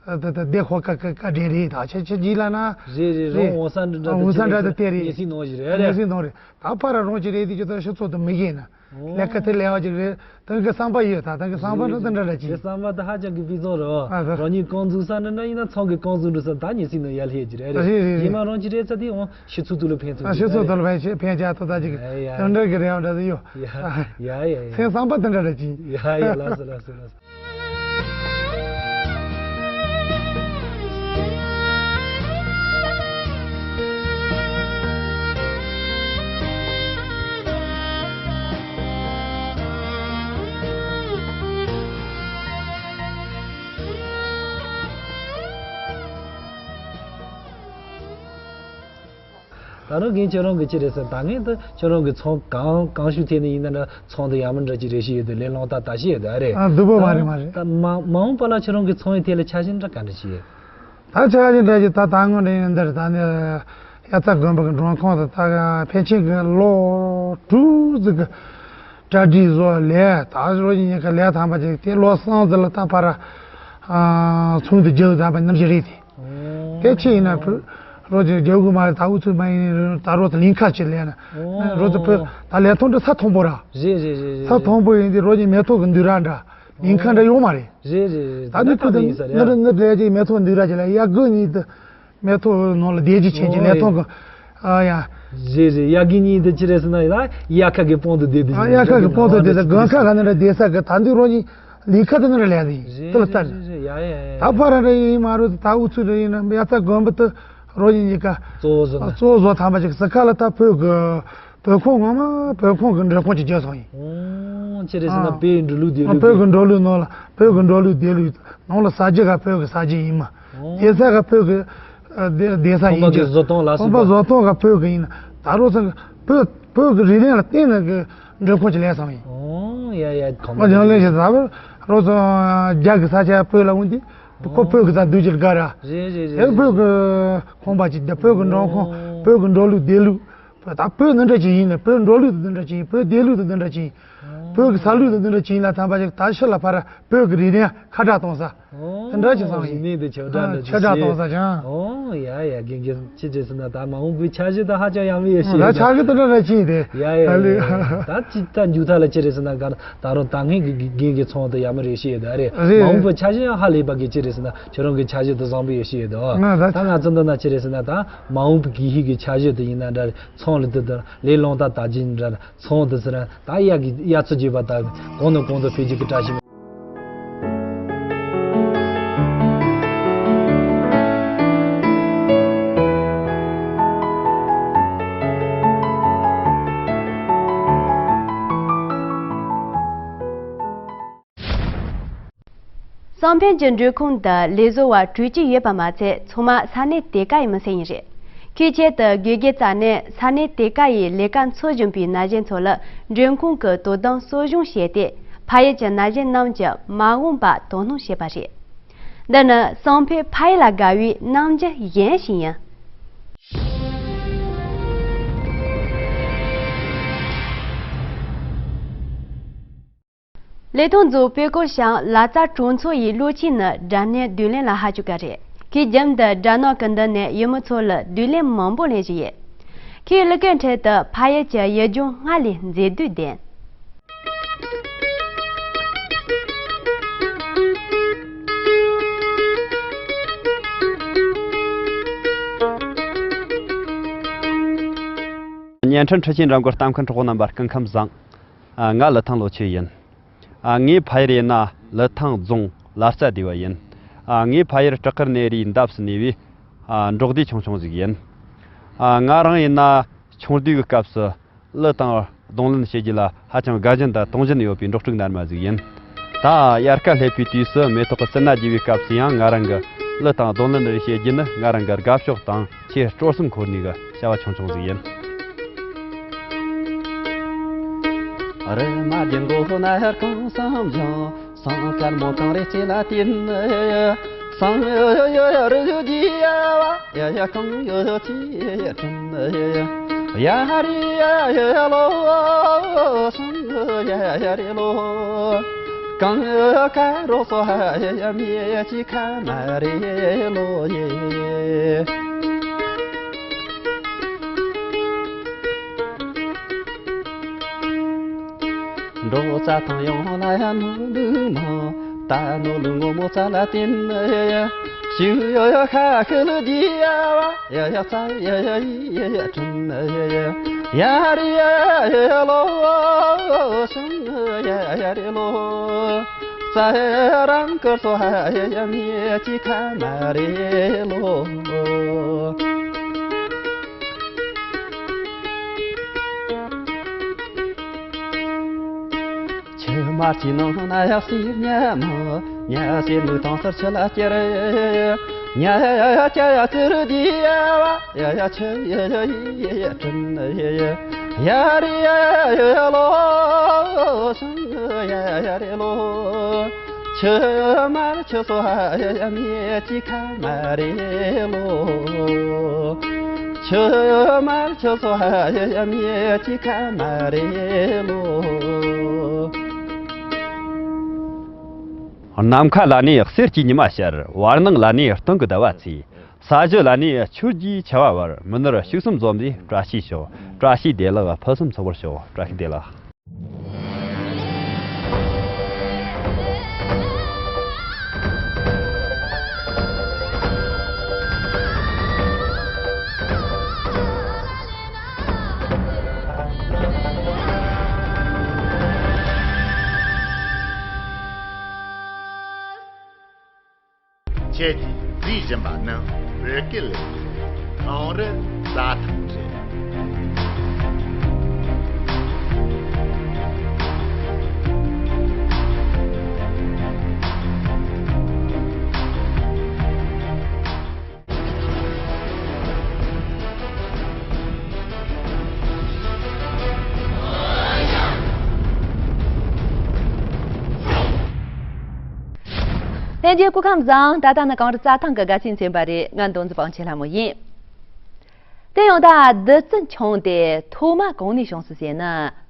ད་ད་དེ་ཧོ་ཀ་ཀ་ཀ་འདྲེ་རེད། ད་ཆེ་ཆེ་ཇི་ལ་ན་རེད་རེད། རོང་འོང་ས་འདྲ་འདྲ་འོང་ས་འདྲ་ད་དེ་རེད། ཉེ་སྲིང་ནང་བཞིན་རེད་རེད། ཉེ་སྲིང་ནང་རེད། ད་ཕ་ར་རོང་ཅི་རེད་དེ་ཅི་ད་ཤི་ཚོ་དུ་མི་གེ་ན་ལས་ཀ་དེ་ལས་བ་ཅིག་རེད། ད་གི་བསམ་པ་ཡོད། ད་ད་གི་བསམ་པ་འདྲ་ད་འདྲ་འདྲ་ཅི་དེ་བསམ་པ་ད་ཧ་ཅང་གི་ཕི་ཚོང་རེད། ཨ་ད་རང་ཉིད་རྐང་འཛུགས་ས་འདྲ་འདྲ་ཡིན་ན་ཚང་གི་རྐང་འཛུགས་འགྲོ་ས་ད་ཉེ་སྲིང་ནང་ཡར་ལྷས་ཅི་རེད་རེད། རེད་རེད་ཡིན་མ་རེད། རོང་ཅི་རེད་ས་དེ་འོང་ཤི་ཚུ་དུ་ལ་ཕན་ཚུ་ཨ་ཤི་ཚུ་དུ་ལ་ཕན་ཕན་ཅ་ཐོ་ད་ཅིག་ཡ་ཡ་ཡ། ད་འདྲ་གི་རེད་འདྲ་ཡོད། ཡ་ཡ་ཡ་ཡ། སེམས་བསམ་པ་ད་འདྲ་འདྲ་ཅི། ཡ་ཡ་ལགས་སོ་ལགས་སོ་ལགས་སོ། ད་རུང་རྒན་ཁྱོད་རང་གི་ཅི་རེད་ཟེར། ད་ངས་ད་ཁྱོད་རང་གི་ཚོང་གང་གང་ཤུགས་ཐད་ནས་ཡིན་ན་འདྲ་ཚོང་དུ་ཡག་མོ་འདྲ་ཅིག་རེ་ཞིག་ཡོད་དུ་ལས་སློང་ད་ད་ཞིག་ཡོད་དུ་ཨ་རེད། ཨ་སྡུག་པོ་མ་རེད་མ་རེད། ད་མ་མ་འོངས་པ་ལ་ཁྱོད་རང་གི་ཚོང་གི་ཐད་ལ་འཆར་གཞི་འདྲ་ག་འདྲ་ཞིག་ཡོད། ད་འཆར་གཞི་འདྲ་ཞིག་ད་ད་སྔོན་འདྲ་ཡིན་འདིར་ད་ནི་དབྱར་རྩྭ་དགོན་པ་གི་མགྲོན་ཁང་དུ་ད་ཕལ་ཆེར་གི་ལོ་དྲུག་ཙམ་གི་གྲ་སྒྲིག་བཟོ་ལས་ད་རོ་ཡིན་ཉེན་ཁ་ལས་ཐམ་པ་ཅིག་དེ་ལོ་གསུམ་ཙམ་ལ་ད་ཕར་ཚོང་དུ་རྒྱག་ད་པ་ནམ་ཞིག་རེད་དེ། དེ་ཆེ་ཡིན་ན་བུ་རོ་ཅིག་རྒྱག་དགོས་མ་རེད། ད་འུ་ཚོ་མ་ཡིན་ད་རོ་ད་ལིང་ཁ་ཅིག་ལས་ན་རོ་ད་བུ་ད་ལས་ཐོག་འདྲ་ས་མཐོན་པོ་ར། རེད་རེད་རེད་རེད། ས་མཐོན་པོ་ཡིན་དེ་རོ་ཅིག་མེ་ཏོག་གི་འདུས་ར་འདྲ་ལིང་ཁ་འདྲ་ཡོད་མ་རེད། རེད་རེད་རེད། ད་ནི་ཁུ་ད་ནི་རེད་ཟེར་ནི་རེད་ནི་རེད་ཅིག་མེ་ཏོག་འདུས་ར་ཅིག་ལ་ཡ་གི་ཉིད་དུ་མེ་ཏོག་ནང་ལ་བསྡད་ཅིག་ཆེན་ཅིག་ལས་ཐོག་གི་ཨ་ཡ། རེད་རེད། ཡ་གི་ཉིད་དུ་ཅི་རེད་ཟེར་ན་ཡ་ཡ་ཁ་གི་པང་དུ་བསྡད་དུ་ཨ་ཡ་ཁ་གི་པང་དུ་བསྡད་ད་དགོན་ཁ་ག་ནི་ར་བསྡད་ས་གི་ད་འདུས་རོ་ཉིད་ལིང་ཁ་དུ་ནི་ར་ལས་ཟིན་དུ་ལ་ལྟ་ནི། ད་ཕ་ར་ར་ཡིན་མ་རུ་ད་འུ་ཚུ་ར་ཡིན་ན་དབྱར་རྩྭ་དགོན་པ་དུ་རོ་ཉིད་ཀྱི་ཀ་གཙོ་བོ་བཟོ་ན་གཙོ་བོ་བཟོ་ཐམ་པ་ཅིག་ས་ཁ་ལ་ད་བོད་གི་བོད་ཁོངས་ངོ་མ་བོད་ཁོངས་ཀྱི་འབྲེལ་ཁོངས་ཀྱི་རྒྱལ་ཚོགས་ཡིན། ཨོ། ཅི་རེད་ཟེར་ན་ཨ། བོད་འགྲོ་ལུགས་བསྡད་ལུགས་བོད་ཀྱི་འགྲོ་ལུགས་ནང་ལ་བོད་ཀྱི་འགྲོ་ལུགས་བསྡད་ལུགས་ནང་ལ་ས་རྒྱུ་ག་བོད་ཀྱི་ས་རྒྱུ་ཡིན་མ། ཨོ། བསྡད་ས་ག་བོད་ཀྱི་ཨ། བསྡད་བསྡད་ས་ཁང་པ་ཡིན་གྱི་གྱི་བཟོ་སྟངས་ལ་ཁང་པ་སོགས་པ། བཟོ་སྟངས་ག་བོད་ཀྱི་ཡིན་ན་ད་རོ་ཚང་གི་བོད་བོད་ཀྱི་རིག་གནས་ལ་བརྟེན་ནས་ཀྱི་འབྲེལ་ཁོངས་ཀྱི་ལས་བཟང་ཡིན། ཨོ་ཡ་ཡ་ཁང་པ་ཨོ་ཉང་ལེན་ཞེས་ཟ་བར་རོ་ཚང་རྒྱ་གི་ས་ཆ་བོད་ལ་འོང་དུས་ཁོ་བོད་ཀྱི་ས་འདུས་ཀྱི་དགའ་ར། རེད་རེད་རེད། དེ་བོད་ཀྱི་ཁང་པ་ཅིག་དང་བོད་ཀྱི་འགྲོ་ཁང་བོད་ཀྱི་འགྲོ་ལུགས་བསྡད་ལུགས། ད་བོད་འདི་འདྲ་ཅིག་ཡིན་ན་བོད་འགྲོ་ལུགས་འདི་འདྲ་ཅིག་ཡིན། བོད་བསྡད་ལུགས་འདི་འདྲ་ཅིག་ཡིན། བོད་ཀྱི་ས་ལུགས་འདི་འདྲ་ཅིག་ཡིན་ལ་ཐམ་པ་ཅིག་ད་ཕྱི་ལ་ཕར་བོད་ཀྱི་རིག་གནས་ཁ་བྲལ་གཏོང་ས་འདི་འདྲ་ཅིག་བསམ་ཡིན། རིག་གནས་འདི་ཁྱབ་བསྒྲགས་འདྲ་ཅིག་ཁྱབ་བསྒྲགས་གཏོང་ས་ཅང་། ཨོ་ཡ་ཡ་རྒན་རྒན་ཅི་བྱེད་ཟེར་ན་ད་མ་འོངས་པའི་འཆར་གཞི་ད་ཧ་ཅང་ཡག་མོ་ཡོད་ཤེས་ད་ཡོད་འཆར་གཞི་འདི་འདྲ་འདྲ་ཅིག་ཡིན་དེ། ཡ་ཡ་ཡ་ཡ། ད་ཅི་ད་མཇུག་མཐའ་ལ་ཅི་རེད་ཟེར་ན་ག་ད་རུང་ད་ངས་གི་གི་རྒན་གི་ཚོང་དུ་ཡག་མོ་རེད་ཤེས་ཡོད་ད་རེད། རེད། མ་འོངས་པའི་འཆར་གཞི་ཡང་ཧ་ལས་པ་གི་ཅི་རེད་ཟེར་ན་ཁྱོད་རང་གི་འཆར་གཞི་དུ་བཟང་པོ་ཡོད་ཤེས་ཡོད་དོ། ང་ད་ད་ང་ཚོ་འདི་ན་ཅི་རེད་ཟེར་ན་ད་མ་འོངས་པའི་གི་ཧི་གི་འཆར་གཞི་དུ་ཡིན་ན་འདྲ་རེད། ཚོང་ལ་དུ་དུ་ལས་སློང་ད་ད་ཅི་འདྲ་རེད། ཚོང་དུ་ཟེར་ན་ད་ཡ་གི་ཡ་ཚོ་བརྗེས་པ་ད་གོང་ནས་གོང་དུ་འཕེལ་རྒྱས་ཀྱི་བཀྲ་ཤིས། བསམ་ཕན་གྱི་འགྲུལ་ཁུངས་དང་ལས་བཟོ་བ་དྲུག་ཅུ་ཡོད་པ་མ་ཚད་ཚང་མ་ས་གནས་དེ་ག་ཡི་མི་སེར་ཡིན་རེད། དེའི་ཆེད་དུ་དགོན་སྡེ་རྩ་ནས་ས་གནས་དེ་ག་ཡི་ལས་ཀ་འཚོལ་བཞིན་པའི་ན་གཞོན་ཚོ་ལ་མགྲོན་ཁང་གི་དོ་དམ་གསོ་སྦྱོང་བྱས་ཏེ། ཕ་ཡུལ་གྱི་ན་གཞོན་རྣམས་ཀྱི་མ་འོངས་པ་དོ་སྣང་བྱས་པ་རེད། འདི་ནི་སང་ཕོད་ཕ་ཡུལ་ལ་དགའ་བའི་རྣམ་འགྱུར་གཞན་ཞིག་ཡིན། ལི་ཐང་རྫོང་དཔལ་སྐོར་ཤང་ལ་རྩ་གྲོང་ཚོ་ཡི་གློག་ཆས་ནི་སྦྲ་ནག་བསྡུ་ལེན་ལ་ཧ་ཅང་དགའ་རེད། ཁོས་རྒྱུན་དུ་སྦྲ་ནག་གི་མདུན་ནས་ཡུལ་མི་ཚོ་ལ་བསྡུ་ལེན་མང་པོ་ལེན་བཞིན་ཡོད། ཁོའི་གླུ་གར་ཁྲོད་དུ་ཕ་ཡུལ་གྱི་ཡུལ་ལྗོངས་སྔར་ལས་མཛེས་སྡུག་ལྡན། བརྙན་འཕྲིན་འཕྲུལ་ཆས་འགྲམ་གྱི་ལྟ་མཁན་གྲོགས་པོ་རྣམ་པ་སྐུ་ཁམས་བཟང་། ཨ། ང་ལི་ཐང་ལོ་ཆོས་ཡིན། ཨ། ངའི་ཕ་ཡུལ་ཡིན་ན་ལི་ཐང་རྫོང་ལ་རྩ་སྡེ་བ་ཡིན། ཨ། ངའི་ཕ་ཡུལ་བྲག་དཀར་གནས་རིའི་འདབས་སུ་གནས་པའི། ཨ། འབྲོག་སྡེ་ཆུང་ཆུང་ཞིག་ཡིན། ཨ། ང་རང་ཡིན་ན་ཆུང་དུས་ཀྱི་སྐབས་སུ་གླུ་དང་རྡུང་ལེན་བྱེད་རྒྱུ་ལ་ཧ་ཅང་དགའ་ཞེན་དང་དུང་ཞེན་ཡོད་པའི་འབྲོག་ཕྲུག་རྣལ་མ་ཞིག་ཡིན། ད་དབྱར་ཁ་སླེབས་པའི་དུས་སུ་མེ་ཏོག་གི་སེར་སྣ་རྒྱས་པའི་སྐབས་སུ་ཡང་ང་རང་གི་གླུ་དང་རྡུང་ལེན་རེ་བྱེད་རྒྱུ་ནི་ང་རང་གི་དགའ་ཕྱོགས་དང་ཆེས་སྤྲོ་སེམས་འཁོལ་ནས་ཀྱི་བྱ་བ་ཆུང་ཆུང་ཞིག་ཡིན། རི་མ་རྒྱན་མགོ་ནར་གང་བསམ་བྱུང་། སང་དཀར་མོ་གངས་རི་རྩེ་ལ་བསྟིམ། སང་ཡོ་ཡོ་ཡོ་རི་ཡོ་ཡ་བ་ཡ་ཡ་གངས་ཡོ་ཡོ་ཅི་དྲན། ཡ་རི་ཡ་ཡ་ལོ། སང་ཡ་ཡ་རི་ལོ། གངས་ཡོ་ཡོ་ཀ་རོ་སོ་ཧ་ཡ་ཡ་མི་ཅི་ཁ་མ་རི་ལོ་ཡེ། འགྲོ་རྩྭ་ཐང་ཡོང་ལ་ཡ་ནོར་ལུག་མོ། ད་ནོར་ལུག་ངོ་མོ་རྩྭ་ལ་བསྟིམ། ཤུ་ཡོ་ཡོ་ཤ་ཤུ་ལུ་དི་ཡ་བ་ཡ་ཡ་རྩྭ་ཡ་ཡ་ཡི་ཡ་ཡ་དྲིན་ཡ་ཡ་ཡ་རི་ཡ་ཡ་ལོ། ཤང་ཡ་ཡ་རི་ལོ། རྩྭ་རང་ཀར་སོ་ཧ་ཡ་ཡ་མི་ཅི་ཁ་མ་རི་ལོ། ཆུ་དམར་གྱི་ནང་ན་ཡག་སེར་ཉ་མོ། ཉ་སེར་མོ་དང་སར་ཆུ་ལ་སྐྱེར། ཉ་ཡ་ཡ་ཡ་ཀྱ་ཡ་ཙི་རུ་དི་ཡ་བ་ཡ་ཡ་ཆུ་ཡ་ཡ་ཡི་ཡ་ཡ་དྲིན་ཡ་ཡ་ཡ་རི་ཡ་ཡ་ལོ། སང་ཡ་ཡ་རི་ལོ། ཆུ་དམར་ཆུ་སོ་ཧ་ཡ་ཡ་མི་ཅི་ཁ་མ་རི་ལོ། ཆུ་དམར་ཆུ་སོ་ཧ་ཡ་ཡ་མི་ཅི་ཁ་མ་རེ་ལོ། ནམ་མཁའ་ལ་ནི་གསེར་གྱི་ཉི་མ་ཤར། བར་སྣང་ལ་ནི་སྟོན་གྱི་ཟླ་བ་ཚེས། ས་གཞི་ལ་ནི་ཆོས་ཀྱི་ཆར་པ་བབས། མི་ནུར་ཕྱུགས་གསུམ་འཛོམས་ཏེ་བཀྲ་ཤིས་ཤོག། བཀྲ་ཤིས་བདེ་ལེགས་ཕུན་སུམ་ཚོགས་པར་ཤོག། བཀྲ་ཤིས་བདེ་ལེགས། ཁྱེད་ཀྱིས་གཟིགས་བཞིན་པ་ནི་བོད་སྐད་ལས་ཁང་རི་རྩྭ་ཐང་རེད། ལྷན་རྒྱས་སྐུ་ཁམས་བཟང་། ད་ལྟ་ནི་གངས་རི་རྩྭ་ཐང་གི་དགའ་སྟོན་ཚན་པ་རེད། ང་མདོ་འཛིན་པང་ཆེན་ལྷ་མོ་ཡིན། དེ་ཡང་ད་བདུད་རྩི་འཁྱོངས་ཏེ་ཐོག་མ་གང་ནས་བྱུང་སོང་ཟེར་ན།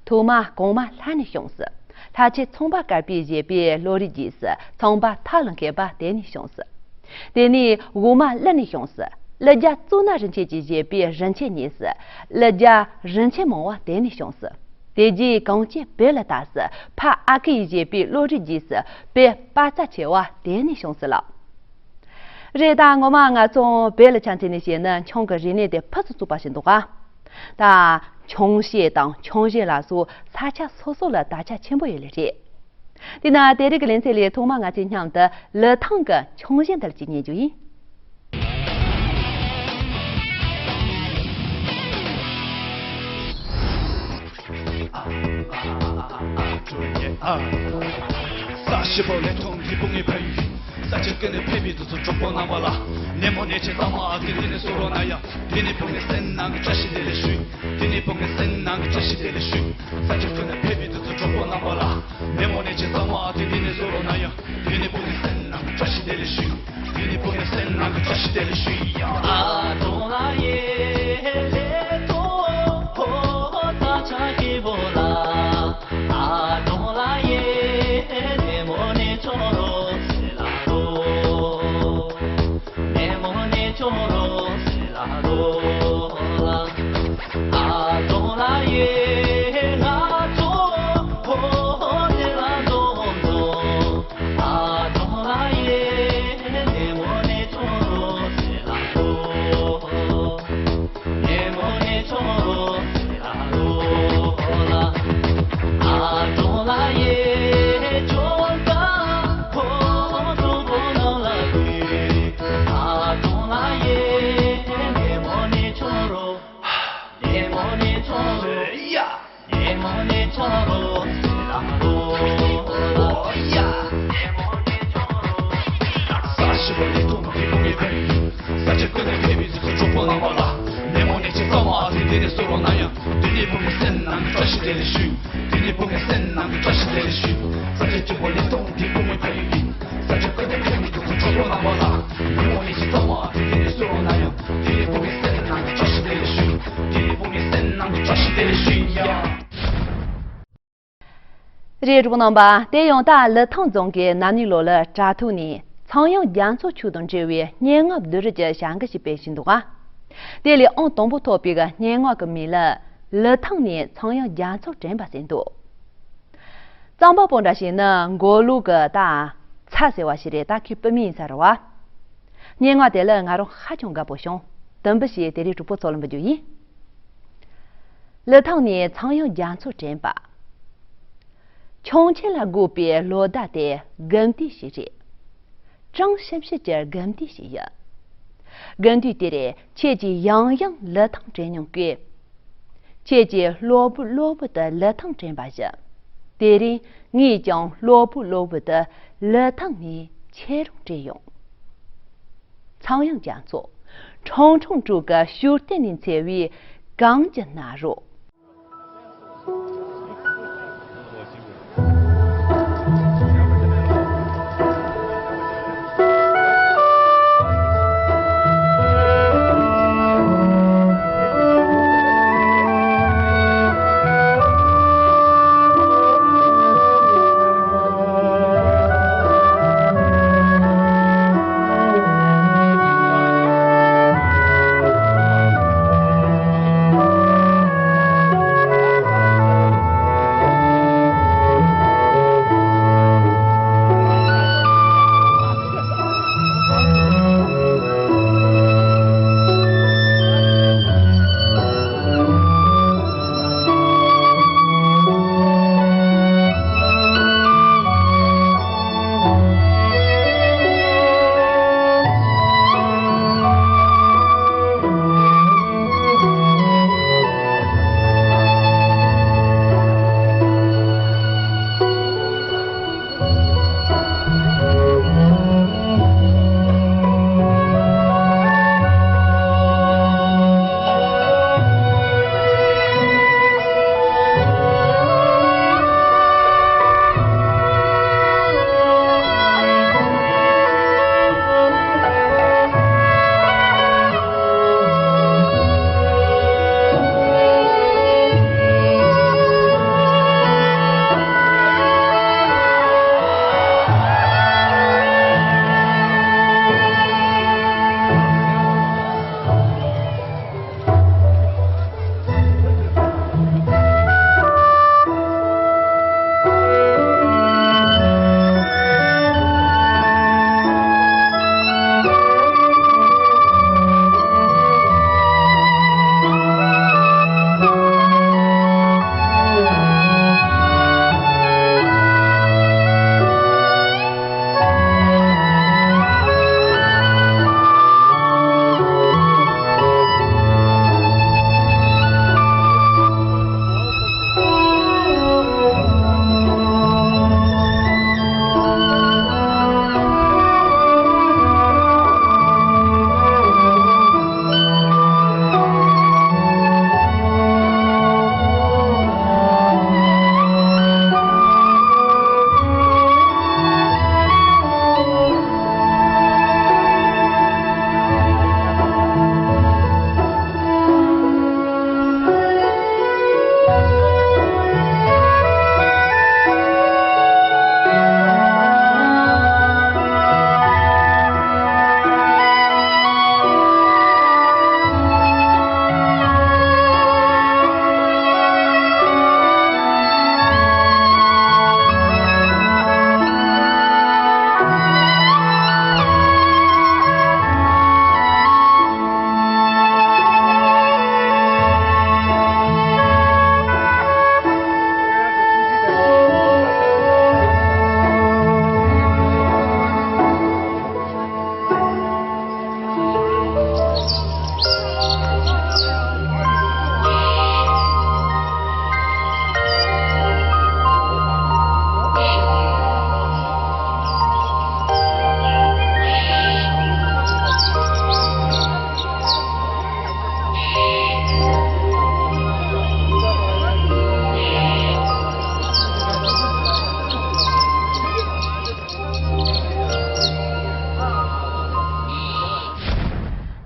ཐོག་མ་གོང་མ་ལྷ་ནས་བྱུང་སོང་། ལྷ་ཆེན་ཚངས་པ་དཀར་པོས་བཞེད་པའི་བློ་རིག་རྗེས་སུ་ཚངས་པ་ཐར་ལ་མཁས་པ་དེ་ནས་བྱུང་སོང་། དེ་ནས་འོག་མ་ཀླུ་ནས་བྱུང་སོང་། ཀླུ་རྒྱལ་གཙུག་ན་རིན་ཆེན་གྱིས་བཞེད་པའི་རིན་ཆེན་གཉིས་སུ་ཀླུ་རྒྱལ་རིན་ཆེན་མང་བ་དེ་ནས་བྱུང་སོང་། དེ་རྗེས་གངས་ཅན་བོད་ལ་ལྟ་སོང་། ཕ་ཨ་ཁུ་ཡིས་བཞེད་པའི་བློ་རིག་རྗེས་སུ་བོད་དཔའ་རྩལ་ཆེ་བ་དེ་ནས་བྱུང་སོང་ལགས། རེད། ད་ངོ་མ་ང་ཚོ་བོད་ལ་ཆ་མཚོན་ནས་བཤད་ན་འཁྱོངས་ཀྱི་རིག་གནས་དེ་ཕུན་སུམ་ཚོགས་པ་ཞིག་འདུག་ག། ད་འཁྱོངས་བཤད་དང་འཁྱོངས་བཤད་ལ་སོགས་ས་ཆ་སོ་སོ་ལ་དར་ཁྱབ་ཆེན་པོ་ཡོད་ལེ་རེད། དེས་ན་དེ་རིང་གི་ལེ་ཚན་ལས་ཐོག་མ་ང་ཚོས་མཉམ་དུ་ལི་ཐང་གི་འཁྱོངས་བཤད་འདི་ལ་ཅིག་ཉན་རྒྱུ་ཡིན། ས་ཞིག་པོ་ལས་མཐོང་གི་བུ་ངའི་ཕ་ཡུལ། ས་ཆ་ཀུན་ནས་ཕེབས་པའི་དུས་ཚོད་གྲོགས་པོ་རྣམ་པ་ལ། ནད་མོ་ནད་ཆེ་གཙང་མ་ཨ་ཏི་འདི་ནས་གསོལ་རོགས་གནང་ཡ། འདི་ནས་བུ་ངའི་སེམས་ནང་གི་བཀྲ་ཤིས་བདེ་ལེགས་ཞུ། འདི་ནས་བུ་ངའི་སེམས་ནང་གི་བཀྲ་ཤིས་བདེ་ལེགས་ཞུ། ས་ཆ་ཀུན་ནས་ཕེབས་པའི་དུས་ཚོད་གྲོགས་པོ་རྣམ་པ་ལ། ནད་མོ་ནད་ཆེ་གཙང་མ་ཨ་ཏི་འདི་ནས་གསོལ་རོགས་གནང་ཡ། འདི་ནས་བུ་ངའི་སེམས་ནང་གི་བཀྲ་ཤིས་བདེ་ལེགས་ཞུ། འདི་ནས་བུ་ངའི་སེམས་ནང་གི་བཀྲ་ཤིས་བདེ་ལེགས་ཞུ་ཡ། ཨ་གྲོང་ལ་ཡེ་ལེ་ཐོ་ཧོ་ཧོ་ས་ཆ་སྐྱིད་པོ་ལ། ཨ་གྲོང་ལ་ཡེ་ནད་མོ་ནད་ཆོ་རོ་སེ་ལ་རོ། ནད་མོ་ནད་ཆོ་རོ་སེ་ལ་རོ་ལ། ཨ་གྲོང་ལ་ཡེ་ང་ཚོ་ཧོ་ཧོ་ནད་ལ་འཛོམས་འཛོམས། ཨ་གྲོང་ལ་ཡེ་ནད་མོ་ནད་ཆོ་རོ་སེ་ལ་རོ། ནད་མོ་ནད་ཆོ་རོ་སེ་ལ་རོ་ལ། ཨ་གྲོང་ལ་ཡེ་ཆོ་ས་ཁོ་ཁོ་ཁོ་ནང་ལ་ཡེ། ཨ་གྲོང་ལ་ཡེ་ནད་མོ་ནད་ཆོ་རོ། ནད་མོ་ནད་ཆོ་རོ། ཡ། ནད་མོ་ནད་ཆོ་རོ་སེ་ལ་རོ། ཨོ་ཡ། ནད་མོ་ནད་ཆོ་རོ། ས་ཞིག་པོ་ལས་མཐོང་གི་བུ་ངའི་ཕ་ཡུལ། ས་ཆ་ཀུན་ནས་ཕེབས་པའི་དུས་ཚོད་གྲོགས་པོ་རྣམ་པ་ལ། ནད་མོ་ནད་ཆེ་གཙང་མ་ཨ་ཏི་འདི་ནས་གསོལ་རོགས་གནང་ཡ། འདི་ནས་བུ་ངའི་སེམས་ནང་གི་བཀྲ་ཤིས་བདེ་ལེགས་ཞུ། འདི་ནས་བུ་ངའི་སེམས་ནང་གི་བཀྲ་ཤིས་བདེ་ལེགས་ཞུ། ས་ཆ་སྐྱིད་པོ་ལས་མཐོང་གི་བུ་ངའི་ཕ་ཡུལ་ཡིན། ས་ཆ་ཀུན་ནས་ཕེབས་པའི་དུས་ཚོད་གྲོགས་པོ་རྣམ་པ་ལ། ནད་མོ་ནད་ཆེ་གཙང་མ་ཨ་ཏི་འདི་ནས་གསོལ་རོགས་གནང་ཡ། འདི་ནས་བུ་ངའི་སེམས་ནང་གི་བཀྲ་ཤིས་བདེ་ལེགས་ཞུ། འདི་ནས་བུ་ངའི་སེམས་ནང་གི་བཀྲ་ཤིས་བདེ་ལེགས་ཞུ་ཡ། རེད། གྲོགས་པོ་རྣམ་པ། དེ་ཡང་ད་ལི་ཐང་རྫོང་གི་ན་ནིང་ལོ་ལ་དྲ་ཐོག་ནས་ཚངས་དབྱངས་རྒྱ་མཚོ་མཆོག་དང་འབྲེལ་བའི་སྙན་ངག་བསྡུས་རིས་ཀྱི་བྱ་འགུལ་ཞིག་སྤེལ་བཞིན་འདུག་ག། དེ་ལས་ཨང་དང་པོ་ཐོབ་པའི་སྙན་ངག་གི་མིང་ལ་ལི་ཐང་ནས་ཚངས་དབྱངས་རྒྱ་མཚོ་དྲན་པ་ཟེར་འདུག། རྩོམ་པ་པོ་འདྲ་ཞིག་ནི་མགོ་ལོག་གི་ད་ཚ་ཟེར་བ་ཞིག་རེད། ད་ཁོའི་བུད་མེད་ཡིན་ས་རེད་བ། སྙན་ངག་དེ་ལ་ང་རང་ཧ་ཅང་དགའ་པོ་བྱུང་། དུམ་བུ་ཞིག་དེ་རིང་གྲོགས་པོ་ཚོ་ལ་འབུལ་རྒྱུ་ཡིན། ལི་ཐང་ནས་ཚངས་དབྱངས་རྒྱ་མཚོ་དྲན་པ། ཆུང་ཆེ་ལ་དགོས་པའི་ལོ་ཟླ་དེ་དགུན་དུས་ཤིག་རེད། གྲང་ཤིང་ཤིང་གི་དགུན་དུས་ཤིག་ཡིན། དགུན་དུས་དེར་ཁྱེད་ཀྱིས་ཡང་ཡང་ལི་ཐང་དྲན་མྱོང་གི། ཁྱེད་ཀྱིས་གློ་བུར་གློ་བུར་དུ་ལི་ཐང་དྲན་པ་བཞིན། དེ་རིང་ངས་ཀྱང་གློ་བུར་གློ་བུར་དུ་ལི་ཐང་ནས་ཁྱེད་རང་དྲན་ཡོང་། ཚངས་དབྱངས་རྒྱ་མཚོ། ཁྲུང་ཁྲུང་ཀྲོའུ་གི་ཤུགས་རྟེན་ནས་འཚོས་པའི་གངས་ཀྱི་ན་རོ།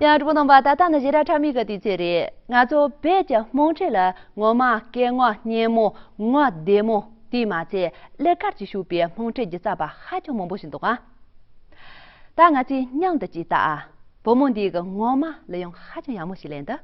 ཡང་གྲོགས་པོ་རྣམ་པ། ད་ལྟ་ནི་ཞེ་དྲག་ཁྲ་མིག་གི་དུས་ཚོད་རེད། ང་ཚོ་བོད་ཀྱི་དམངས་ཁྲོད་ལ་ངོ་མ་སྐད་ངོ་སྙན་མོ་ངོ་བདེ་མོ་དེས་མ་ཚད་གླུ་གར་གྱིས་ཕྱུག་པའི་དམངས་ཁྲོད་སྒྱུ་རྩལ་པ་ཧ་ཅང་མང་པོ་ཞིག་འདུག་ཨ། ད་ང་ཚོས་མཉམ་དུ་ཅིག་ལྟ་ཨ། བུ་མོ་འདིའི་གི་ངོ་མ་གླུ་དབྱངས་ཧ་ཅང་ཡག་མོ་ཞིག་ལེན་འདུག་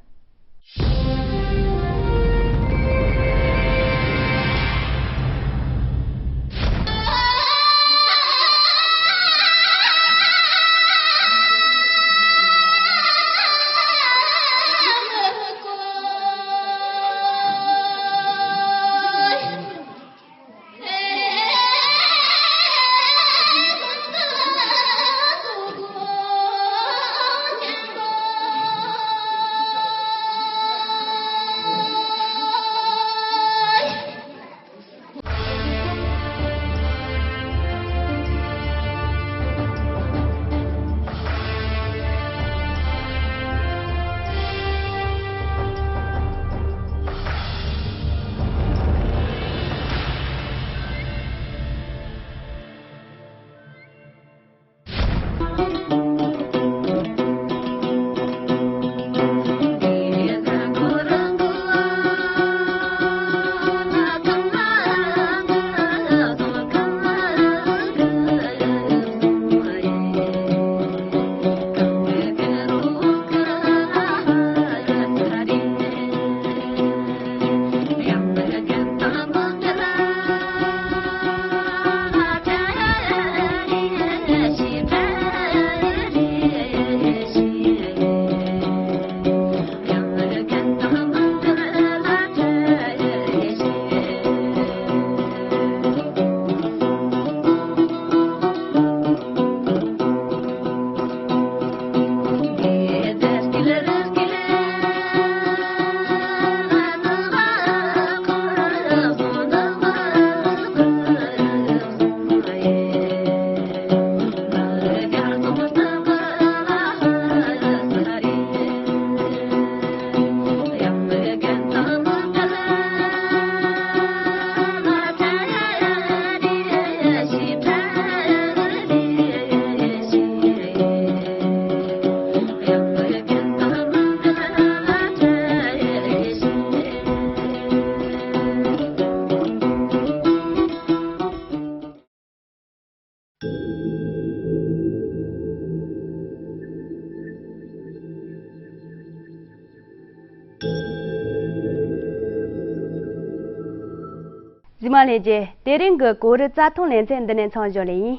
གཟིགས་མོ་ལྷན་རྒྱས། དེ་རིང་གི་གངས་རི་རྩྭ་ཐང་ལེ་ཚན་འདི་ནས་མཚམས་འཇོག་ལེ་ཡིན།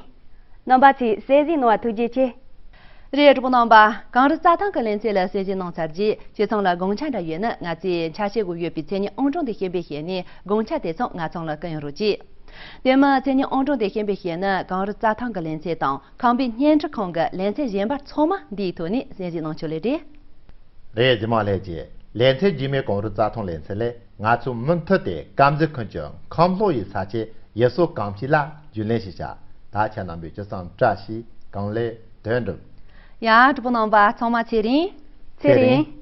རྣམ་པ་ཚོས་གསན་གཟིགས་གནང་བ་ཐུགས་རྗེ་ཆེ། རེད། གྲོགས་པོ་རྣམ་པ། གངས་རི་རྩྭ་ཐང་གི་ལེ་ཚན་ལ་གསན་གཟིགས་གནང་ཚར་རྗེས་ཁྱེད་ཚང་ལ་དགོངས་འཆར་འདྲ་ཡོད་ན་ང་ཚོས་ཆ་ཤས་དགོས་ཡོད་པའི་མཚན་ཉིད་ཨང་གྲངས་དེ་ཤེས་པའི་ཞལ་ནས་དགོངས་འཆར་དེ་ཚང་ང་ཚང་ལ་བསྐུར་ཡོང་རོགས་གྱིས། དེ་མིན་མཚན་ཉིད་ཨང་གྲངས་དེ་ཤེས་པའི་ཞལ་ནས་གངས་རི་རྩྭ་ཐང་གི་ལེ་ཚན་དང་ཁམས་པའི་བརྙན་འཕྲིན་ཁང་གི་ལེ་ཚན་གཞན་པ་ཚང་མ་འདིའི་ཐོག་ནས་གསན་གཟིགས་གནང་ཆོག་ལེ་རེད། རེད། གཟིགས་མོ་ལྷན་རྒྱས། ལེ་ཚན་རྗེས་མའི་གངས་རི་རྩྭ་ཐང་ལེ་ཚན་ལས་ང་ཚོ་མུ་མཐུད་དེ་དཀར་མཛེས་ཁུལ་གྱི་ཁམས་ལྷོ་ཡི་ས་ཆའི་ཡུལ་སྲོལ་གོམས་གཤིས་ལ་རྒྱུས་ལོན་ཞིག་བྱ། ད་ཁྱེད་རྣམ་པས་ཅི་ཙམ་བཀྲ་ཤིས་གང་ལེགས་དོན་འགྲུབ། ཡ། གྲོགས་པོ་རྣམ་པ་ཚང་མ་ཚེ་རིང་། ཚེ་རིང་།